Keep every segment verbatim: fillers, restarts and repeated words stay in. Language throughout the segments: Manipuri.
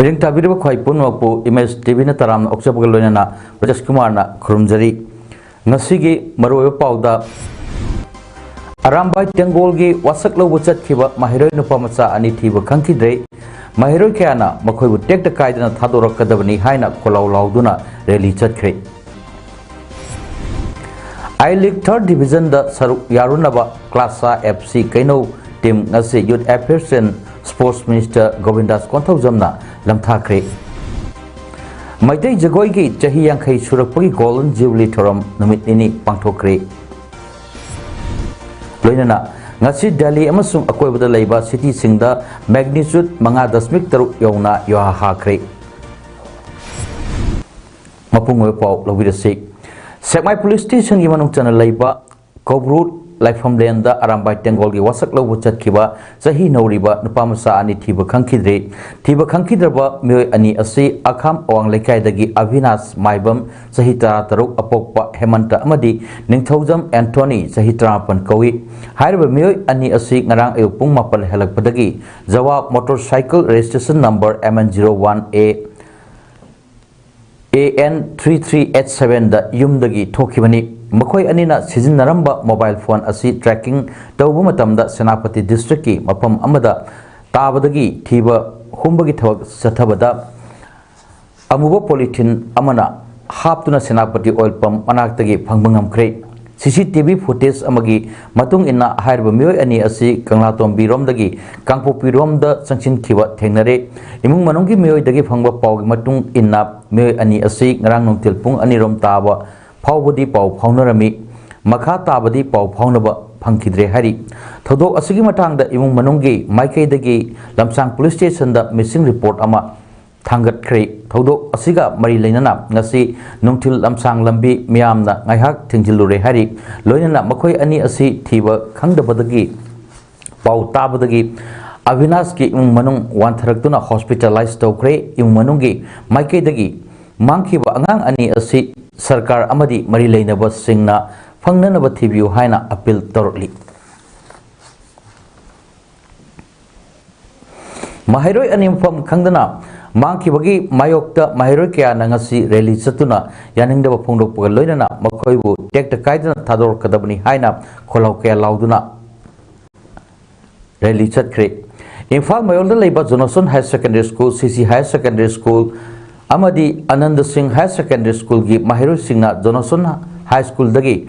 ꯃꯤꯠꯌꯦꯡ ꯇꯥꯕꯤꯔꯤꯕ ꯈ꯭ꯋꯥꯏ ꯄꯨꯝꯅꯃꯛꯄꯨ ꯏꯃꯦꯖ ꯇꯤꯚꯤꯅ ꯇꯔꯥꯝꯅ ꯑꯣꯛꯆꯕꯒ ꯂꯣꯏꯅꯅ ꯕ꯭ꯔꯖꯦꯁ ꯀꯨꯃꯥꯔꯅ ꯈꯨꯔꯨꯝꯖꯔꯤ꯫ ꯉꯁꯤꯒꯤ ꯃꯔꯨꯑꯣꯏꯕ ꯄꯥꯎꯗ, ꯑꯔꯥꯝꯕꯥꯏ ꯇꯦꯡꯒꯣꯜꯒꯤ ꯋꯥꯁꯛ ꯂꯧꯕ ꯆꯠꯈꯤꯕ ꯃꯍꯩꯔꯣꯏ ꯅꯨꯄꯥ ꯃꯆꯥ ꯑꯅꯤ ꯊꯤꯕ ꯈꯪꯈꯤꯗ꯭ꯔꯦ꯫ ꯃꯍꯩꯔꯣꯏ ꯀꯌꯥꯅ ꯃꯈꯣꯏꯕꯨ ꯇꯦꯛꯇ ꯀꯥꯏꯗꯅ ꯊꯥꯗꯣꯔꯛꯀꯗꯕꯅꯤ ꯍꯥꯏꯅ ꯈꯣꯜꯂꯥꯎ ꯂꯥꯎꯗꯨꯅ ꯔꯦꯂꯤ ꯆꯠꯈ꯭ꯔꯦ꯫ ꯑꯥꯏ ꯂꯤꯒ ꯊꯥꯔꯠ ꯗꯤꯚꯤꯖꯟꯗ ꯁꯔꯨꯛ ꯌꯥꯔꯨꯅꯕ ꯀ꯭ꯂꯥꯁꯥ ꯑꯦꯐ ꯁꯤ ꯀꯩꯅꯧ ꯇꯤꯝ ꯉꯁꯤ Youth Affairs and Sports Minister Govindas ꯀꯣꯟꯊꯧꯖꯝꯅ ꯂꯝꯊꯥꯈ꯭ꯔꯦ꯫ ꯃꯩꯇꯩ ꯖꯒꯣꯏꯒꯤ ꯆꯍꯤ ꯌꯥꯡꯈꯩ ꯁꯨꯔꯛꯄꯒꯤ ꯒꯣꯜꯗꯟ ꯖꯨꯕꯤꯂꯤ ꯊꯧꯔꯝ ꯅꯨꯃꯤꯠ ꯅꯤꯅꯤ ꯄꯥꯡꯊꯣꯛꯈ꯭ꯔꯦ꯫ ꯂꯣꯏꯅꯅ ꯉꯁꯤ ꯗꯦꯜꯂꯤ ꯑꯃꯁꯨꯡ ꯑꯀꯣꯏꯕꯗ ꯂꯩꯕ ꯁꯤꯇꯤꯁꯤꯡꯗ ꯃꯦꯒꯅꯤꯆꯨꯠ ꯃꯉꯥ ꯗꯁꯃꯤꯛ ꯇꯔꯨꯛ ꯌꯧꯅ ꯌꯨꯍꯥ ꯍꯥꯈ꯭ꯔꯦ꯫ ꯃꯄꯨꯡ ꯑꯣꯏꯕ ꯄꯥꯎ ꯂꯧꯕꯤꯔꯁꯤ꯫ ꯁꯦꯛꯃꯥꯏ ꯄꯨꯂꯤꯁ ꯁ꯭ꯇꯦꯁꯟꯒꯤ ꯃꯅꯨꯡ ꯆꯟꯅ ꯂꯩꯕ ꯀꯧꯕ꯭ꯔꯨ ꯂꯥꯏꯐꯝꯂꯦꯟꯗ ꯑꯔꯥꯝꯕꯥꯏ ꯇꯦꯡꯒꯣꯜꯒꯤ ꯋꯥꯁꯛ ꯂꯧꯕ ꯆꯠꯈꯤꯕ ꯆꯍꯤ ꯅꯧꯔꯤꯕ ꯅꯨꯄꯥ ꯃꯆꯥ ꯑꯅꯤ ꯊꯤꯕ ꯈꯪꯈꯤꯗ꯭ꯔꯦ꯫ ꯊꯤꯕ ꯈꯪꯈꯤꯗ꯭ꯔꯕ ꯃꯤꯑꯣꯏ ꯑꯅꯤ ꯑꯁꯤ ꯑꯈꯥꯝ ꯑꯋꯥꯡ ꯂꯩꯀꯥꯏꯗꯒꯤ ꯑꯚꯤꯅꯥꯁ ꯃꯥꯏꯕꯝ, ꯆꯍꯤ ꯇꯔꯥꯇꯔꯨꯛ, ꯑꯄꯣꯛꯄ ꯍꯦꯃꯟꯇ ꯑꯃꯗꯤ ꯅꯤꯡꯊꯧꯖꯝ ꯑꯦꯟꯊꯣꯅꯤ, ꯆꯍꯤ ꯇꯔꯥꯃꯥꯄꯟ ꯀꯧꯏ꯫ ꯍꯥꯏꯔꯤꯕ ꯃꯤꯑꯣꯏ ꯑꯅꯤ ꯑꯁꯤ ꯉꯔꯥꯡ ꯑꯌꯨꯛ ꯄꯨꯡ ꯃꯥꯄꯟ ꯍꯦꯜꯂꯛꯄꯗꯒꯤ ꯖꯋꯥ motorcycle registration number M N zero one A A N three three eight seven ꯗ ꯌꯨꯝꯗꯒꯤ ꯊꯣꯛꯈꯤꯕꯅꯤ꯫ ꯃꯈꯣꯏ ꯑꯅꯤꯅ ꯁꯤꯖꯤꯟꯅꯔꯝꯕ ꯃꯣꯕꯥꯏꯜ ꯐꯣꯟ ꯑꯁꯤ ꯇ꯭ꯔꯦꯀꯤꯡ ꯇꯧꯕ ꯃꯇꯝꯗ ꯁꯦꯅꯥꯄꯇꯤ ꯗꯤꯁꯇ꯭ꯔꯤꯛꯀꯤ ꯃꯐꯝ ꯑꯃꯗ ꯇꯥꯕꯗꯒꯤ ꯊꯤꯕ ꯍꯨꯝꯕꯒꯤ ꯊꯕꯛ ꯆꯠꯊꯕꯗ ꯑꯃꯨꯕ ꯄꯣꯂꯤꯊꯤꯟ ꯑꯃꯅ ꯍꯥꯞꯇꯨꯅ ꯁꯦꯅꯥꯄꯇꯤ ꯑꯣꯏꯜ ꯄꯝ ꯃꯅꯥꯛꯇꯒꯤ ꯐꯪꯕ ꯉꯝꯈ꯭ꯔꯦ꯫ C C T V footage ꯑꯃꯒꯤ ꯃꯇꯨꯡ ꯏꯟꯅ ꯍꯥꯏꯔꯤꯕ ꯃꯤꯑꯣꯏ ꯑꯅꯤ ꯑꯁꯤ ꯀꯪꯂꯥꯇꯣꯡꯕꯤꯔꯣꯝꯗꯒꯤ ꯀꯥꯡꯄꯣꯛꯄꯤꯔꯣꯝꯗ ꯆꯪꯁꯤꯟꯈꯤꯕ ꯊꯦꯡꯅꯔꯦ꯫ ꯏꯃꯨꯡ ꯃꯅꯨꯡꯒꯤ ꯃꯤꯑꯣꯏꯗꯒꯤ ꯐꯪꯕ ꯄꯥꯎꯒꯤ ꯃꯇꯨꯡ ꯏꯟꯅ ꯃꯤꯑꯣꯏ ꯑꯅꯤ ꯑꯁꯤ ꯉꯔꯥꯡ ꯅꯨꯡꯊꯤꯜ ꯄꯨꯡ ꯑꯅꯤꯔꯣꯝ ꯇꯥꯕ ꯐꯥꯎꯕꯗꯤ ꯄꯥꯎ ꯐꯥꯎꯅꯔꯝꯃꯤ꯫ ꯃꯈꯥ ꯇꯥꯕꯗꯤ ꯄꯥꯎ ꯐꯥꯎꯅꯕ ꯐꯪꯈꯤꯗ꯭ꯔꯦ ꯍꯥꯏꯔꯤ꯫ ꯊꯧꯗꯣꯛ ꯑꯁꯤꯒꯤ ꯃꯇꯥꯡꯗ ꯏꯃꯨꯡ ꯃꯅꯨꯡꯒꯤ ꯃꯥꯏꯀꯩꯗꯒꯤ ꯂꯝꯁꯥꯡ ꯄꯨꯂꯤꯁ ꯁ꯭ꯇꯦꯁꯟꯗ ꯃꯤꯁꯤꯡ ꯔꯤꯄꯣꯔꯠ ꯑꯃ ꯊꯥꯡꯒꯠꯈ꯭ꯔꯦ꯫ ꯊꯧꯗꯣꯛ ꯑꯁꯤꯒ ꯃꯔꯤ ꯂꯩꯅꯅ ꯉꯁꯤ ꯅꯨꯡꯊꯤꯜ ꯂꯝꯁꯥꯡ ꯂꯝꯕꯤ ꯃꯤꯌꯥꯝꯅ ꯉꯥꯏꯍꯥꯛ ꯊꯤꯡꯖꯤꯜꯂꯨꯔꯦ ꯍꯥꯏꯔꯤ꯫ ꯂꯣꯏꯅꯅ ꯃꯈꯣꯏ ꯑꯅꯤ ꯑꯁꯤ ꯊꯤꯕ ꯈꯪꯗꯕꯗꯒꯤ ꯄꯥꯎ ꯇꯥꯕꯗꯒꯤ ꯑꯕꯤꯅꯥꯁꯀꯤ ꯏꯃꯨꯡ ꯃꯅꯨꯡ ꯋꯥꯟꯊꯔꯛꯇꯨꯅ ꯍꯣꯁꯄꯤꯇꯥꯂꯥꯏꯖ ꯇꯧꯈ꯭ꯔꯦ꯫ ꯏꯃꯨꯡ ꯃꯅꯨꯡꯒꯤ ꯃꯥꯏꯀꯩꯗꯒꯤ ꯃꯥꯡꯈꯤꯕ ꯑꯉꯥꯡ ꯑꯅꯤ ꯑꯁꯤ ꯁꯔꯀꯥꯔ ꯑꯃꯗꯤ ꯃꯔꯤ ꯂꯩꯅꯕꯁꯤꯡꯅ ꯐꯪꯅꯅꯕ ꯊꯤꯕꯤꯌꯨ ꯍꯥꯏꯅ ꯑꯄꯤꯜ ꯇꯧꯔꯛꯂꯤ꯫ ꯃꯍꯩꯔꯣꯏ ꯑꯅꯤ ꯃꯐꯝ ꯈꯪꯗꯅ ꯃꯥꯡꯈꯤꯕꯒꯤ ꯃꯥꯌꯣꯛꯇ ꯃꯍꯩꯔꯣꯏ ꯀꯌꯥꯅ ꯉꯁꯤ ꯔꯦꯂꯤ ꯆꯠꯇꯨꯅ ꯌꯥꯅꯤꯡꯗꯕ ꯐꯣꯡꯗꯣꯛꯄꯒ ꯂꯣꯏꯅꯅ ꯃꯈꯣꯏꯕꯨ ꯇꯦꯛꯇ ꯀꯥꯏꯗꯅ ꯊꯥꯗꯣꯔꯛꯀꯗꯕꯅꯤ ꯍꯥꯏꯅ ꯈꯣꯜꯂꯥꯎ ꯀꯌꯥ ꯂꯥꯎꯗꯨꯅ ꯔꯦꯂꯤ ꯆꯠꯈ꯭ꯔꯦ꯫ ꯏꯝꯐꯥꯜ ꯃꯌꯣꯜꯗ ꯂꯩꯕ ꯖꯣꯅꯣꯁꯟ ꯍꯥꯌꯔ ꯁꯦꯀꯦꯟꯗꯔꯤ ꯁ꯭ꯀꯨꯜ, ꯁꯤ ꯁꯤ ꯍꯥꯌꯔ ꯁꯦꯀꯦꯟꯗꯔꯤ ꯁ꯭ꯀꯨꯜ ꯑꯃꯗꯤ ꯑꯅꯟꯗ ꯁꯤꯡ ꯍꯥꯌꯔ ꯁꯦꯀꯦꯟꯗꯔꯤ ꯁ꯭ꯀꯨꯜꯒꯤ ꯃꯍꯩꯔꯣꯏꯁꯤꯡꯅ ꯖꯣꯅꯣꯁꯟ ꯍꯥꯏ ꯁ꯭ꯀꯨꯜꯗꯒꯤ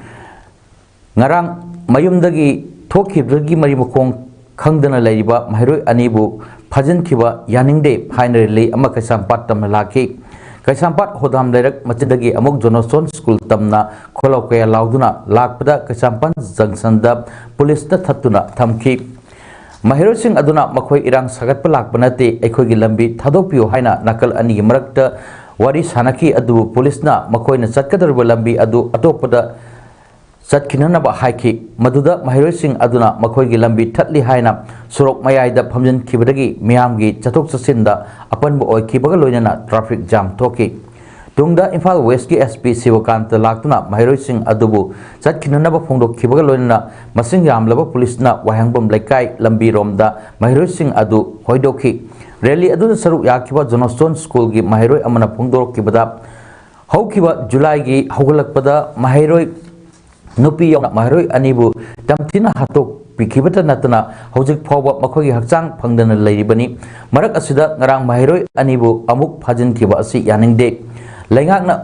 ꯉꯔꯥꯡ ꯃꯌꯨꯝꯗꯒꯤ ꯊꯣꯛꯈꯤꯕꯗꯒꯤ ꯃꯔꯤ ꯃꯈꯣꯡ ꯈꯪꯗꯅ ꯂꯩꯔꯤꯕ ꯃꯍꯩꯔꯣꯏ ꯑꯅꯤꯕꯨ ꯐꯥꯖꯤꯟꯈꯤꯕ ꯌꯥꯅꯤꯡꯗꯦ ꯍꯥꯏꯅ ꯔꯦꯂꯤ ꯑꯃ ꯀꯩꯁꯥꯝꯄꯥꯠ ꯇꯝꯅ ꯂꯥꯛꯈꯤ꯫ ꯀꯩꯁꯥꯝꯄꯥꯠ ꯍꯣꯗꯥꯝ ꯂꯩꯔꯛ ꯃꯆꯤꯟꯗꯒꯤ ꯑꯃꯨꯛ ꯖꯣꯅꯣꯁꯣꯟ ꯁ꯭ꯀꯨꯜ ꯇꯝꯅ ꯈꯣꯜꯂꯥꯎ ꯀꯌꯥ ꯂꯥꯎꯗꯨꯅ ꯂꯥꯛꯄꯗ ꯀꯩꯁꯥꯝꯄꯥꯠ ꯖꯪꯁꯟꯗ ꯄꯨꯂꯤꯁꯅ ꯊꯠꯇꯨꯅ ꯊꯝꯈꯤ꯫ ꯃꯍꯩꯔꯣꯏꯁꯤꯡ ꯑꯗꯨꯅ ꯃꯈꯣꯏ ꯏꯔꯥꯡ ꯁꯥꯒꯠꯄ ꯂꯥꯛꯄ ꯅꯠꯇꯦ, ꯑꯩꯈꯣꯏꯒꯤ ꯂꯝꯕꯤ ꯊꯥꯗꯣꯛꯄꯤꯌꯨ ꯍꯥꯏꯅ ꯅꯥꯀꯜ ꯑꯅꯤꯒꯤ ꯃꯔꯛꯇ ꯋꯥꯔꯤ ꯁꯥꯅꯈꯤ꯫ ꯑꯗꯨꯕꯨ ꯄꯨꯂꯤꯁꯅ ꯃꯈꯣꯏꯅ ꯆꯠꯀꯗꯧꯔꯤꯕ ꯂꯝꯕꯤ ꯑꯗꯨ ꯑꯇꯣꯞꯄꯗ ꯆꯠꯈꯤꯅꯅꯕ ꯍꯥꯏꯈꯤ꯫ ꯃꯗꯨꯗ ꯃꯍꯩꯔꯣꯏꯁꯤꯡ ꯑꯗꯨꯅ ꯃꯈꯣꯏꯒꯤ ꯂꯝꯕꯤ ꯊꯠꯂꯤ ꯍꯥꯏꯅ ꯁꯣꯔꯣꯛ ꯃꯌꯥꯏꯗ ꯐꯝꯖꯤꯟꯈꯤꯕꯗꯒꯤ ꯃꯤꯌꯥꯝꯒꯤ ꯆꯠꯊꯣꯛ ꯆꯠꯁꯤꯟꯗ ꯑꯄꯟꯕ ꯑꯣꯏꯈꯤꯕꯒ ꯂꯣꯏꯅꯅ ꯇ꯭ꯔꯥꯐꯤꯛ ꯖꯥꯝ ꯊꯣꯛꯈꯤ꯫ ꯇꯨꯡꯗ ꯏꯝꯐꯥꯜ ꯋꯦꯁꯀꯤ ꯑꯦꯁ ꯄꯤ ꯁꯤꯕꯀꯥꯟꯇ ꯂꯥꯛꯇꯨꯅ ꯃꯍꯩꯔꯣꯏꯁꯤꯡ ꯑꯗꯨꯕꯨ ꯆꯠꯈꯤꯅꯅꯕ ꯐꯣꯡꯗꯣꯛꯈꯤꯕꯒ ꯂꯣꯏꯅꯅ ꯃꯁꯤꯡ ꯌꯥꯝꯂꯕ ꯄꯨꯂꯤꯁꯅ ꯋꯥꯍꯦꯡꯕꯝ ꯂꯩꯀꯥꯏ ꯂꯝꯕꯤꯔꯣꯝꯗ ꯃꯍꯩꯔꯣꯏꯁꯤꯡ ꯑꯗꯨ ꯍꯣꯏꯗꯣꯛꯈꯤ꯫ ꯔꯦꯂꯤ ꯑꯗꯨꯗ ꯁꯔꯨꯛ ꯌꯥꯈꯤꯕ ꯖꯣꯅꯣꯁꯇꯣꯟ ꯁ꯭ꯀꯨꯜꯒꯤ ꯃꯍꯩꯔꯣꯏ ꯑꯃꯅ ꯐꯣꯡꯗꯣꯔꯛꯈꯤꯕꯗ, ꯍꯧꯈꯤꯕ ꯖꯨꯂꯥꯏꯒꯤ ꯍꯧꯒꯠꯂꯛꯄꯗ ꯃꯍꯩꯔꯣꯏ ꯅꯨꯄꯤ ꯌꯥꯎꯅ ꯃꯍꯩꯔꯣꯏ ꯑꯅꯤꯕꯨ ꯇꯝꯊꯤꯅ ꯍꯥꯠꯇꯣꯛꯄꯤꯈꯤꯕꯇ ꯅꯠꯇꯅ ꯍꯧꯖꯤꯛ ꯐꯥꯎꯕ ꯃꯈꯣꯏꯒꯤ ꯍꯛꯆꯥꯡ ꯐꯪꯗꯅ ꯂꯩꯔꯤꯕꯅꯤ꯫ ꯃꯔꯛ ꯑꯁꯤꯗ ꯉꯔꯥꯡ ꯃꯍꯩꯔꯣꯏ ꯑꯅꯤꯕꯨ ꯑꯃꯨꯛ ꯐꯥꯖꯤꯟꯈꯤꯕ ꯑꯁꯤ ꯌꯥꯅꯤꯡꯗꯦ꯫ ꯂꯩꯉꯥꯛꯅ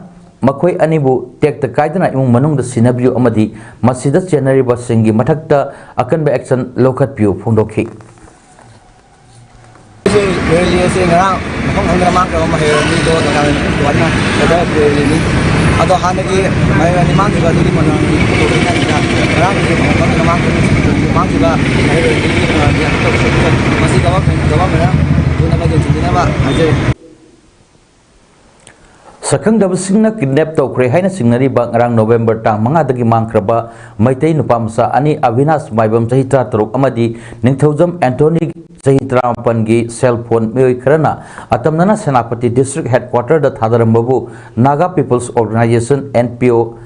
ꯃꯈꯣꯏ ꯑꯅꯤꯕꯨ ꯇꯦꯛꯇ ꯀꯥꯏꯗꯅ ꯏꯃꯨꯡ ꯃꯅꯨꯡꯗ ꯁꯤꯟꯅꯕꯤꯌꯨ ꯑꯃꯗꯤ ꯃꯁꯤꯗ ꯆꯦꯟꯅꯔꯤꯕꯁꯤꯡꯒꯤ ꯃꯊꯛꯇ ꯑꯀꯟꯕ action ꯂꯧꯈꯠꯄꯤꯌꯨ ꯐꯣꯡꯗꯣꯛꯈꯤ꯫ ꯁꯤ ꯔꯦꯂꯤ ꯑꯁꯤ ꯉꯔꯥꯡ ꯃꯐꯝ ꯈꯪꯗꯅ ꯃꯥꯡꯈ꯭ꯔꯕ ꯃꯍꯩꯔꯣꯏ ꯑꯅꯤꯗꯣ ꯅꯨꯡꯗꯥꯡ ꯄꯨꯡ ꯇꯔꯨꯛ ꯑꯗꯨꯋꯥꯏꯗ ꯔꯦꯂꯤꯅꯤ꯫ ꯑꯗꯣ ꯍꯥꯟꯅꯒꯤ ꯃꯍꯩꯔꯣꯏ ꯑꯅꯤ ꯃꯥꯡꯈꯤꯕ ꯑꯗꯨꯒꯤ ꯃꯃꯥꯡꯒꯤ ꯈꯨꯗꯣꯜ ꯂꯩꯀꯥꯏꯁꯤꯗ ꯉꯔꯥꯡ ꯍꯧꯖꯤꯛ ꯃꯥꯡꯈꯤꯕ ꯃꯍꯩꯔꯣꯏ ꯑꯅꯤꯒꯤ, ꯑ, ꯃꯥꯡꯈꯤꯕ ꯃꯁꯤ ꯒꯚꯔꯟꯃꯦꯟ, ꯒꯚꯔꯟꯃꯦꯟꯅ ꯊꯨꯅꯕ ꯌꯦꯡꯁꯤꯟꯕꯤꯅꯕ ꯍꯥꯏꯖꯔꯤ꯫ ꯁꯛꯈꯪꯗꯕꯁꯤꯡꯅ ꯀꯤꯗꯅꯦꯞ ꯇꯧꯈ꯭ꯔꯦ ꯍꯥꯏꯅ ꯆꯤꯡꯅꯔꯤꯕ ꯉꯔꯥꯡ ꯅꯣꯕꯦꯝꯕꯔ ꯇꯥꯡ ꯃꯉꯥꯗꯒꯤ ꯃꯥꯡꯈ꯭ꯔꯕ ꯃꯩꯇꯩ ꯅꯨꯄꯥ ꯃꯆꯥ ꯑꯅꯤ ꯑꯕꯤꯅꯥꯁ ꯃꯥꯏꯕꯝ ꯆꯍꯤ ꯇꯔꯥꯇꯔꯨꯛ ꯑꯃꯗꯤ ꯅꯤꯡꯊꯧꯖꯝ ꯑꯦꯟꯊꯣꯅꯤ ꯆꯍꯤ ꯇꯔꯥꯃꯥꯄꯟꯒꯤ ꯁꯦꯜ ꯐꯣꯟ ꯃꯤꯑꯣꯏ ꯈꯔꯅ ꯑꯇꯝꯅꯅ ꯁꯦꯅꯥꯄꯇꯤ ꯗꯤꯁꯇ꯭ꯔꯤꯛ ꯍꯦꯗꯀ꯭ꯋꯥꯇꯔꯗ ꯊꯥꯗꯔꯝꯕꯕꯨ Naga peoples organisation, N P O,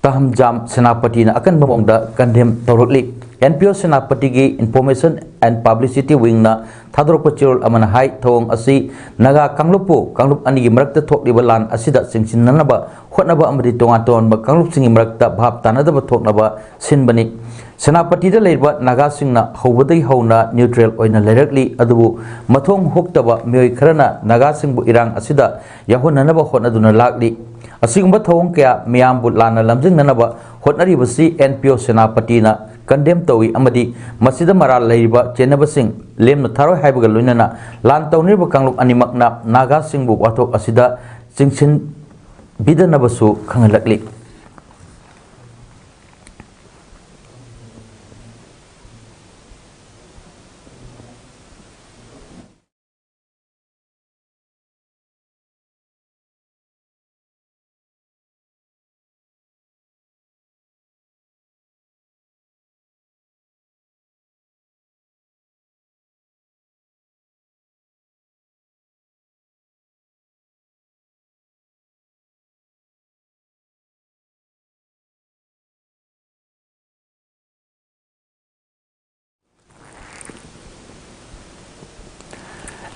ꯇꯍꯝꯖꯥꯝ ꯁꯦꯅꯥꯄꯇꯤꯅ ꯑꯀꯟꯕ ꯃꯑꯣꯡꯗ ꯀꯟꯗꯦꯝ ꯇꯧꯔꯛꯂꯤ꯫ ꯑꯦꯟ ꯄꯤ ꯑꯣ ꯁꯦꯅꯥꯄꯇꯤꯒꯤ ꯏꯟꯐꯣꯔꯃꯦꯁꯟ ꯑꯦꯟ ꯄꯕ꯭ꯂꯤꯁꯤꯇꯤ ꯋꯤꯡꯅ ꯊꯥꯗꯣꯔꯛꯄ ꯆꯦꯔꯣꯜ ꯑꯃꯅ ꯍꯥꯏ, ꯊꯧꯑꯣꯡ ꯑꯁꯤ ꯅꯥꯒꯥ ꯀꯥꯡꯂꯨꯞꯄꯨ ꯀꯥꯡꯂꯨꯞ ꯑꯅꯤꯒꯤ ꯃꯔꯛꯇ ꯊꯣꯛꯂꯤꯕ ꯂꯥꯟ ꯑꯁꯤꯗ ꯆꯤꯡꯁꯤꯟꯅꯅꯕ ꯍꯣꯠꯅꯕ ꯑꯃꯗꯤ ꯇꯣꯉꯥꯟ ꯇꯣꯉꯥꯟꯕ ꯀꯥꯡꯂꯨꯞꯁꯤꯡꯒꯤ ꯃꯔꯛꯇ ꯚꯥꯞ ꯇꯥꯅꯗꯕ ꯊꯣꯛꯅꯕ ꯁꯤꯟꯕꯅꯤ꯫ ꯁꯦꯅꯥꯄꯇꯤꯗ ꯂꯩꯔꯤꯕ ꯅꯥꯒꯥꯁꯤꯡꯅ ꯍꯧꯕꯗꯒꯤ ꯍꯧꯅ ꯅ꯭ꯌꯨꯇ꯭ꯔꯦꯜ ꯑꯣꯏꯅ ꯂꯩꯔꯛꯂꯤ, ꯑꯗꯨꯕꯨ ꯃꯊꯣꯡ ꯍꯨꯛꯇꯕ ꯃꯤꯑꯣꯏ ꯈꯔꯅ ꯅꯥꯒꯥꯁꯤꯡꯕꯨ ꯏꯔꯥꯡ ꯑꯁꯤꯗ ꯌꯥꯎꯍꯟꯅꯅꯕ ꯍꯣꯠꯅꯗꯨꯅ ꯂꯥꯛꯂꯤ꯫ ꯑꯁꯤꯒꯨꯝꯕ ꯊꯧꯑꯣꯡ ꯀꯌꯥ ꯃꯤꯌꯥꯝꯕꯨ ꯂꯥꯟꯅ ꯂꯝꯖꯤꯡꯅꯅꯕ ꯍꯣꯠꯅꯔꯤꯕꯁꯤ ꯑꯦꯟ ꯄꯤ ꯑꯣ ꯁꯦꯅꯥꯄꯇꯤꯅ ꯀꯟꯗꯦꯝ ꯇꯧꯏ ꯑꯃꯗꯤ ꯃꯁꯤꯗ ꯃꯔꯥꯜ ꯂꯩꯔꯤꯕ ꯆꯦꯟꯅꯕꯁꯤꯡ ꯂꯦꯝꯅ ꯊꯥꯔꯣꯏ ꯍꯥꯏꯕꯒ ꯂꯣꯏꯅꯅ ꯂꯥꯟ ꯇꯧꯅꯔꯤꯕ ꯀꯥꯡꯂꯨꯞ ꯑꯅꯤꯃꯛꯅ ꯅꯥꯒꯥꯁꯤꯡꯕꯨ ꯋꯥꯊꯣꯛ ꯑꯁꯤꯗ ꯆꯤꯡꯁꯤꯟꯕꯤꯗꯅꯕꯁꯨ ꯈꯪꯍꯜꯂꯛꯂꯤ꯫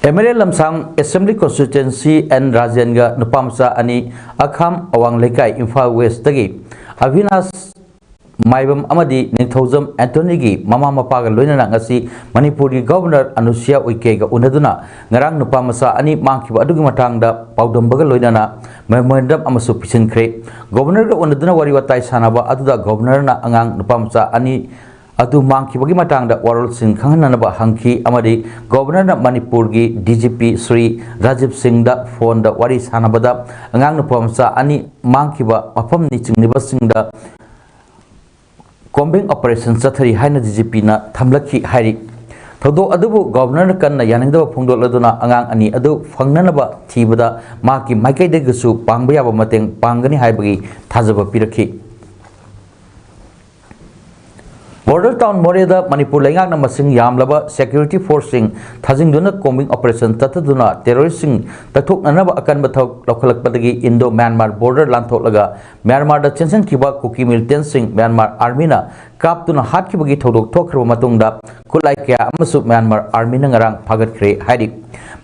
ꯑꯦꯝ ꯑꯦꯜ ꯑꯦ ꯂꯝꯁꯥꯡ ꯑꯦꯁꯦꯝꯕ꯭ꯂꯤ ꯀꯣꯟꯁꯇꯤꯇ꯭ꯋꯦꯟꯁꯤ ꯑꯦꯟ ꯔꯥꯖꯦꯟꯒ ꯅꯨꯄꯥ ꯃꯆꯥ ꯑꯅꯤ ꯑꯈꯥꯝ ꯑꯋꯥꯡ ꯂꯩꯀꯥꯏ ꯏꯝꯐꯥꯜ ꯋꯦꯁꯇꯒꯤ ꯑꯚꯤꯅꯥꯁ ꯃꯥꯏꯕꯝ ꯑꯃꯗꯤ ꯅꯤꯡꯊꯧꯖꯝ ꯑꯦꯟꯊꯣꯅꯤꯒꯤ ꯃꯃꯥ ꯃꯄꯥꯒ ꯂꯣꯏꯅꯅ ꯉꯁꯤ ꯃꯅꯤꯄꯨꯔꯒꯤ ꯒꯚꯔꯅꯔ ꯑꯅꯨꯁꯨꯌꯥ ꯎꯏꯀꯦꯒ ꯎꯅꯗꯨꯅ ꯉꯔꯥꯡ ꯅꯨꯄꯥ ꯃꯆꯥ ꯑꯅꯤ ꯃꯥꯡꯈꯤꯕ ꯑꯗꯨꯒꯤ ꯃꯇꯥꯡꯗ ꯄꯥꯎꯗꯝꯕꯒ ꯂꯣꯏꯅꯅ ꯃꯦꯃꯣꯔꯦꯟꯗꯝ ꯑꯃꯁꯨ ꯄꯤꯁꯤꯟꯈ꯭ꯔꯦ꯫ ꯒꯚꯔꯅꯔꯒ ꯎꯅꯗꯨꯅ ꯋꯥꯔꯤ ꯋꯥꯇꯥꯏ ꯁꯥꯟꯅꯕ ꯑꯗꯨꯗ ꯒꯚꯔꯅꯔꯅ ꯑꯉꯥꯡ ꯅꯨꯄꯥ ꯃꯆꯥ ꯑꯅꯤ ꯑꯗꯨ ꯃꯥꯡꯈꯤꯕꯒꯤ ꯃꯇꯥꯡꯗ ꯋꯥꯔꯣꯜꯁꯤꯡ ꯈꯪꯍꯟꯅꯅꯕ ꯍꯪꯈꯤ ꯑꯃꯗꯤ ꯒꯣꯕꯔꯅꯔꯅ ꯃꯅꯤꯄꯨꯔꯒꯤ D G P Shri Rajiv ꯁꯤꯡꯗ ꯐꯣꯟꯗ ꯋꯥꯔꯤ ꯁꯥꯟꯅꯕꯗ ꯑꯉꯥꯡ ꯅꯨꯄꯥ ꯃꯆꯥ ꯑꯅꯤ ꯃꯥꯡꯈꯤꯕ ꯃꯐꯝꯅꯤ ꯆꯤꯡꯂꯤꯕꯁꯤꯡꯗ ꯀꯣꯝꯕꯤꯡ ꯑꯣꯄꯔꯦꯁꯟ ꯆꯠꯊꯔꯤ ꯍꯥꯏꯅ ꯗꯤ ꯖꯤ ꯄꯤꯅ ꯊꯝꯂꯛꯈꯤ ꯍꯥꯏꯔꯤ꯫ ꯊꯧꯗꯣꯛ ꯑꯗꯨꯕꯨ ꯒꯣꯕꯔꯅꯔꯅ ꯀꯟꯅ ꯌꯥꯅꯤꯡꯗꯕ ꯐꯣꯡꯗꯣꯛꯂꯗꯨꯅ ꯑꯉꯥꯡ ꯑꯅꯤ ꯑꯗꯨ ꯐꯪꯅꯅꯕ ꯊꯤꯕꯗ ꯃꯍꯥꯛꯀꯤ ꯃꯥꯏꯀꯩꯗꯒꯤꯁꯨ ꯄꯥꯡꯕ ꯌꯥꯕ ꯃꯇꯦꯡ ꯄꯥꯡꯒꯅꯤ ꯍꯥꯏꯕꯒꯤ ꯊꯥꯖꯕ ꯄꯤꯔꯛꯈꯤ꯫ ꯕꯣꯔꯗꯔ ꯇꯥꯎꯟ ꯃꯣꯔꯦꯗ ꯃꯅꯤꯄꯨꯔ ꯂꯩꯉꯥꯛꯅ ꯃꯁꯤꯡ ꯌꯥꯝꯂꯕ ꯁꯦꯀ꯭ꯌꯨꯔꯤꯇꯤ ꯐꯣꯔꯁꯁꯤꯡ ꯊꯥꯖꯤꯟꯗꯨꯅ ꯀꯣꯝꯕꯤꯡ ꯑꯣꯄꯔꯦꯁꯟ ꯆꯠꯊꯗꯨꯅ ꯇꯦꯔꯣꯔꯤꯁꯁꯤꯡ ꯇꯛꯊꯣꯛꯅꯅꯕ ꯑꯀꯟꯕ ꯊꯕꯛ ꯂꯧꯈꯠꯂꯛꯄꯗꯒꯤ ꯏꯟꯗꯣ ꯃ꯭ꯌꯥꯟꯃꯥꯔ ꯕꯣꯔꯗꯔ ꯂꯥꯟꯊꯣꯛꯂꯒ ꯃ꯭ꯌꯥꯟꯃꯥꯔꯗ ꯆꯦꯟꯁꯤꯟꯈꯤꯕ ꯀꯨꯀꯤ ꯃꯤꯂꯤꯇꯦꯟꯁꯤꯡ ꯃ꯭ꯌꯥꯟꯃꯥꯔ ꯑꯥꯔꯃꯤꯅ ꯀꯥꯞꯇꯨꯅ ꯍꯥꯠꯈꯤꯕꯒꯤ ꯊꯧꯗꯣꯛ ꯊꯣꯛꯈ꯭ꯔꯕ ꯃꯇꯨꯡꯗ ꯈꯨꯠꯂꯥꯏ ꯀꯌꯥ ꯑꯃꯁꯨ ꯃ꯭ꯌꯥꯟꯃꯥꯔ ꯑꯥꯔꯃꯤꯅ ꯉꯔꯥꯡ ꯐꯥꯒꯠꯈ꯭ꯔꯦ ꯍꯥꯏꯔꯤ꯫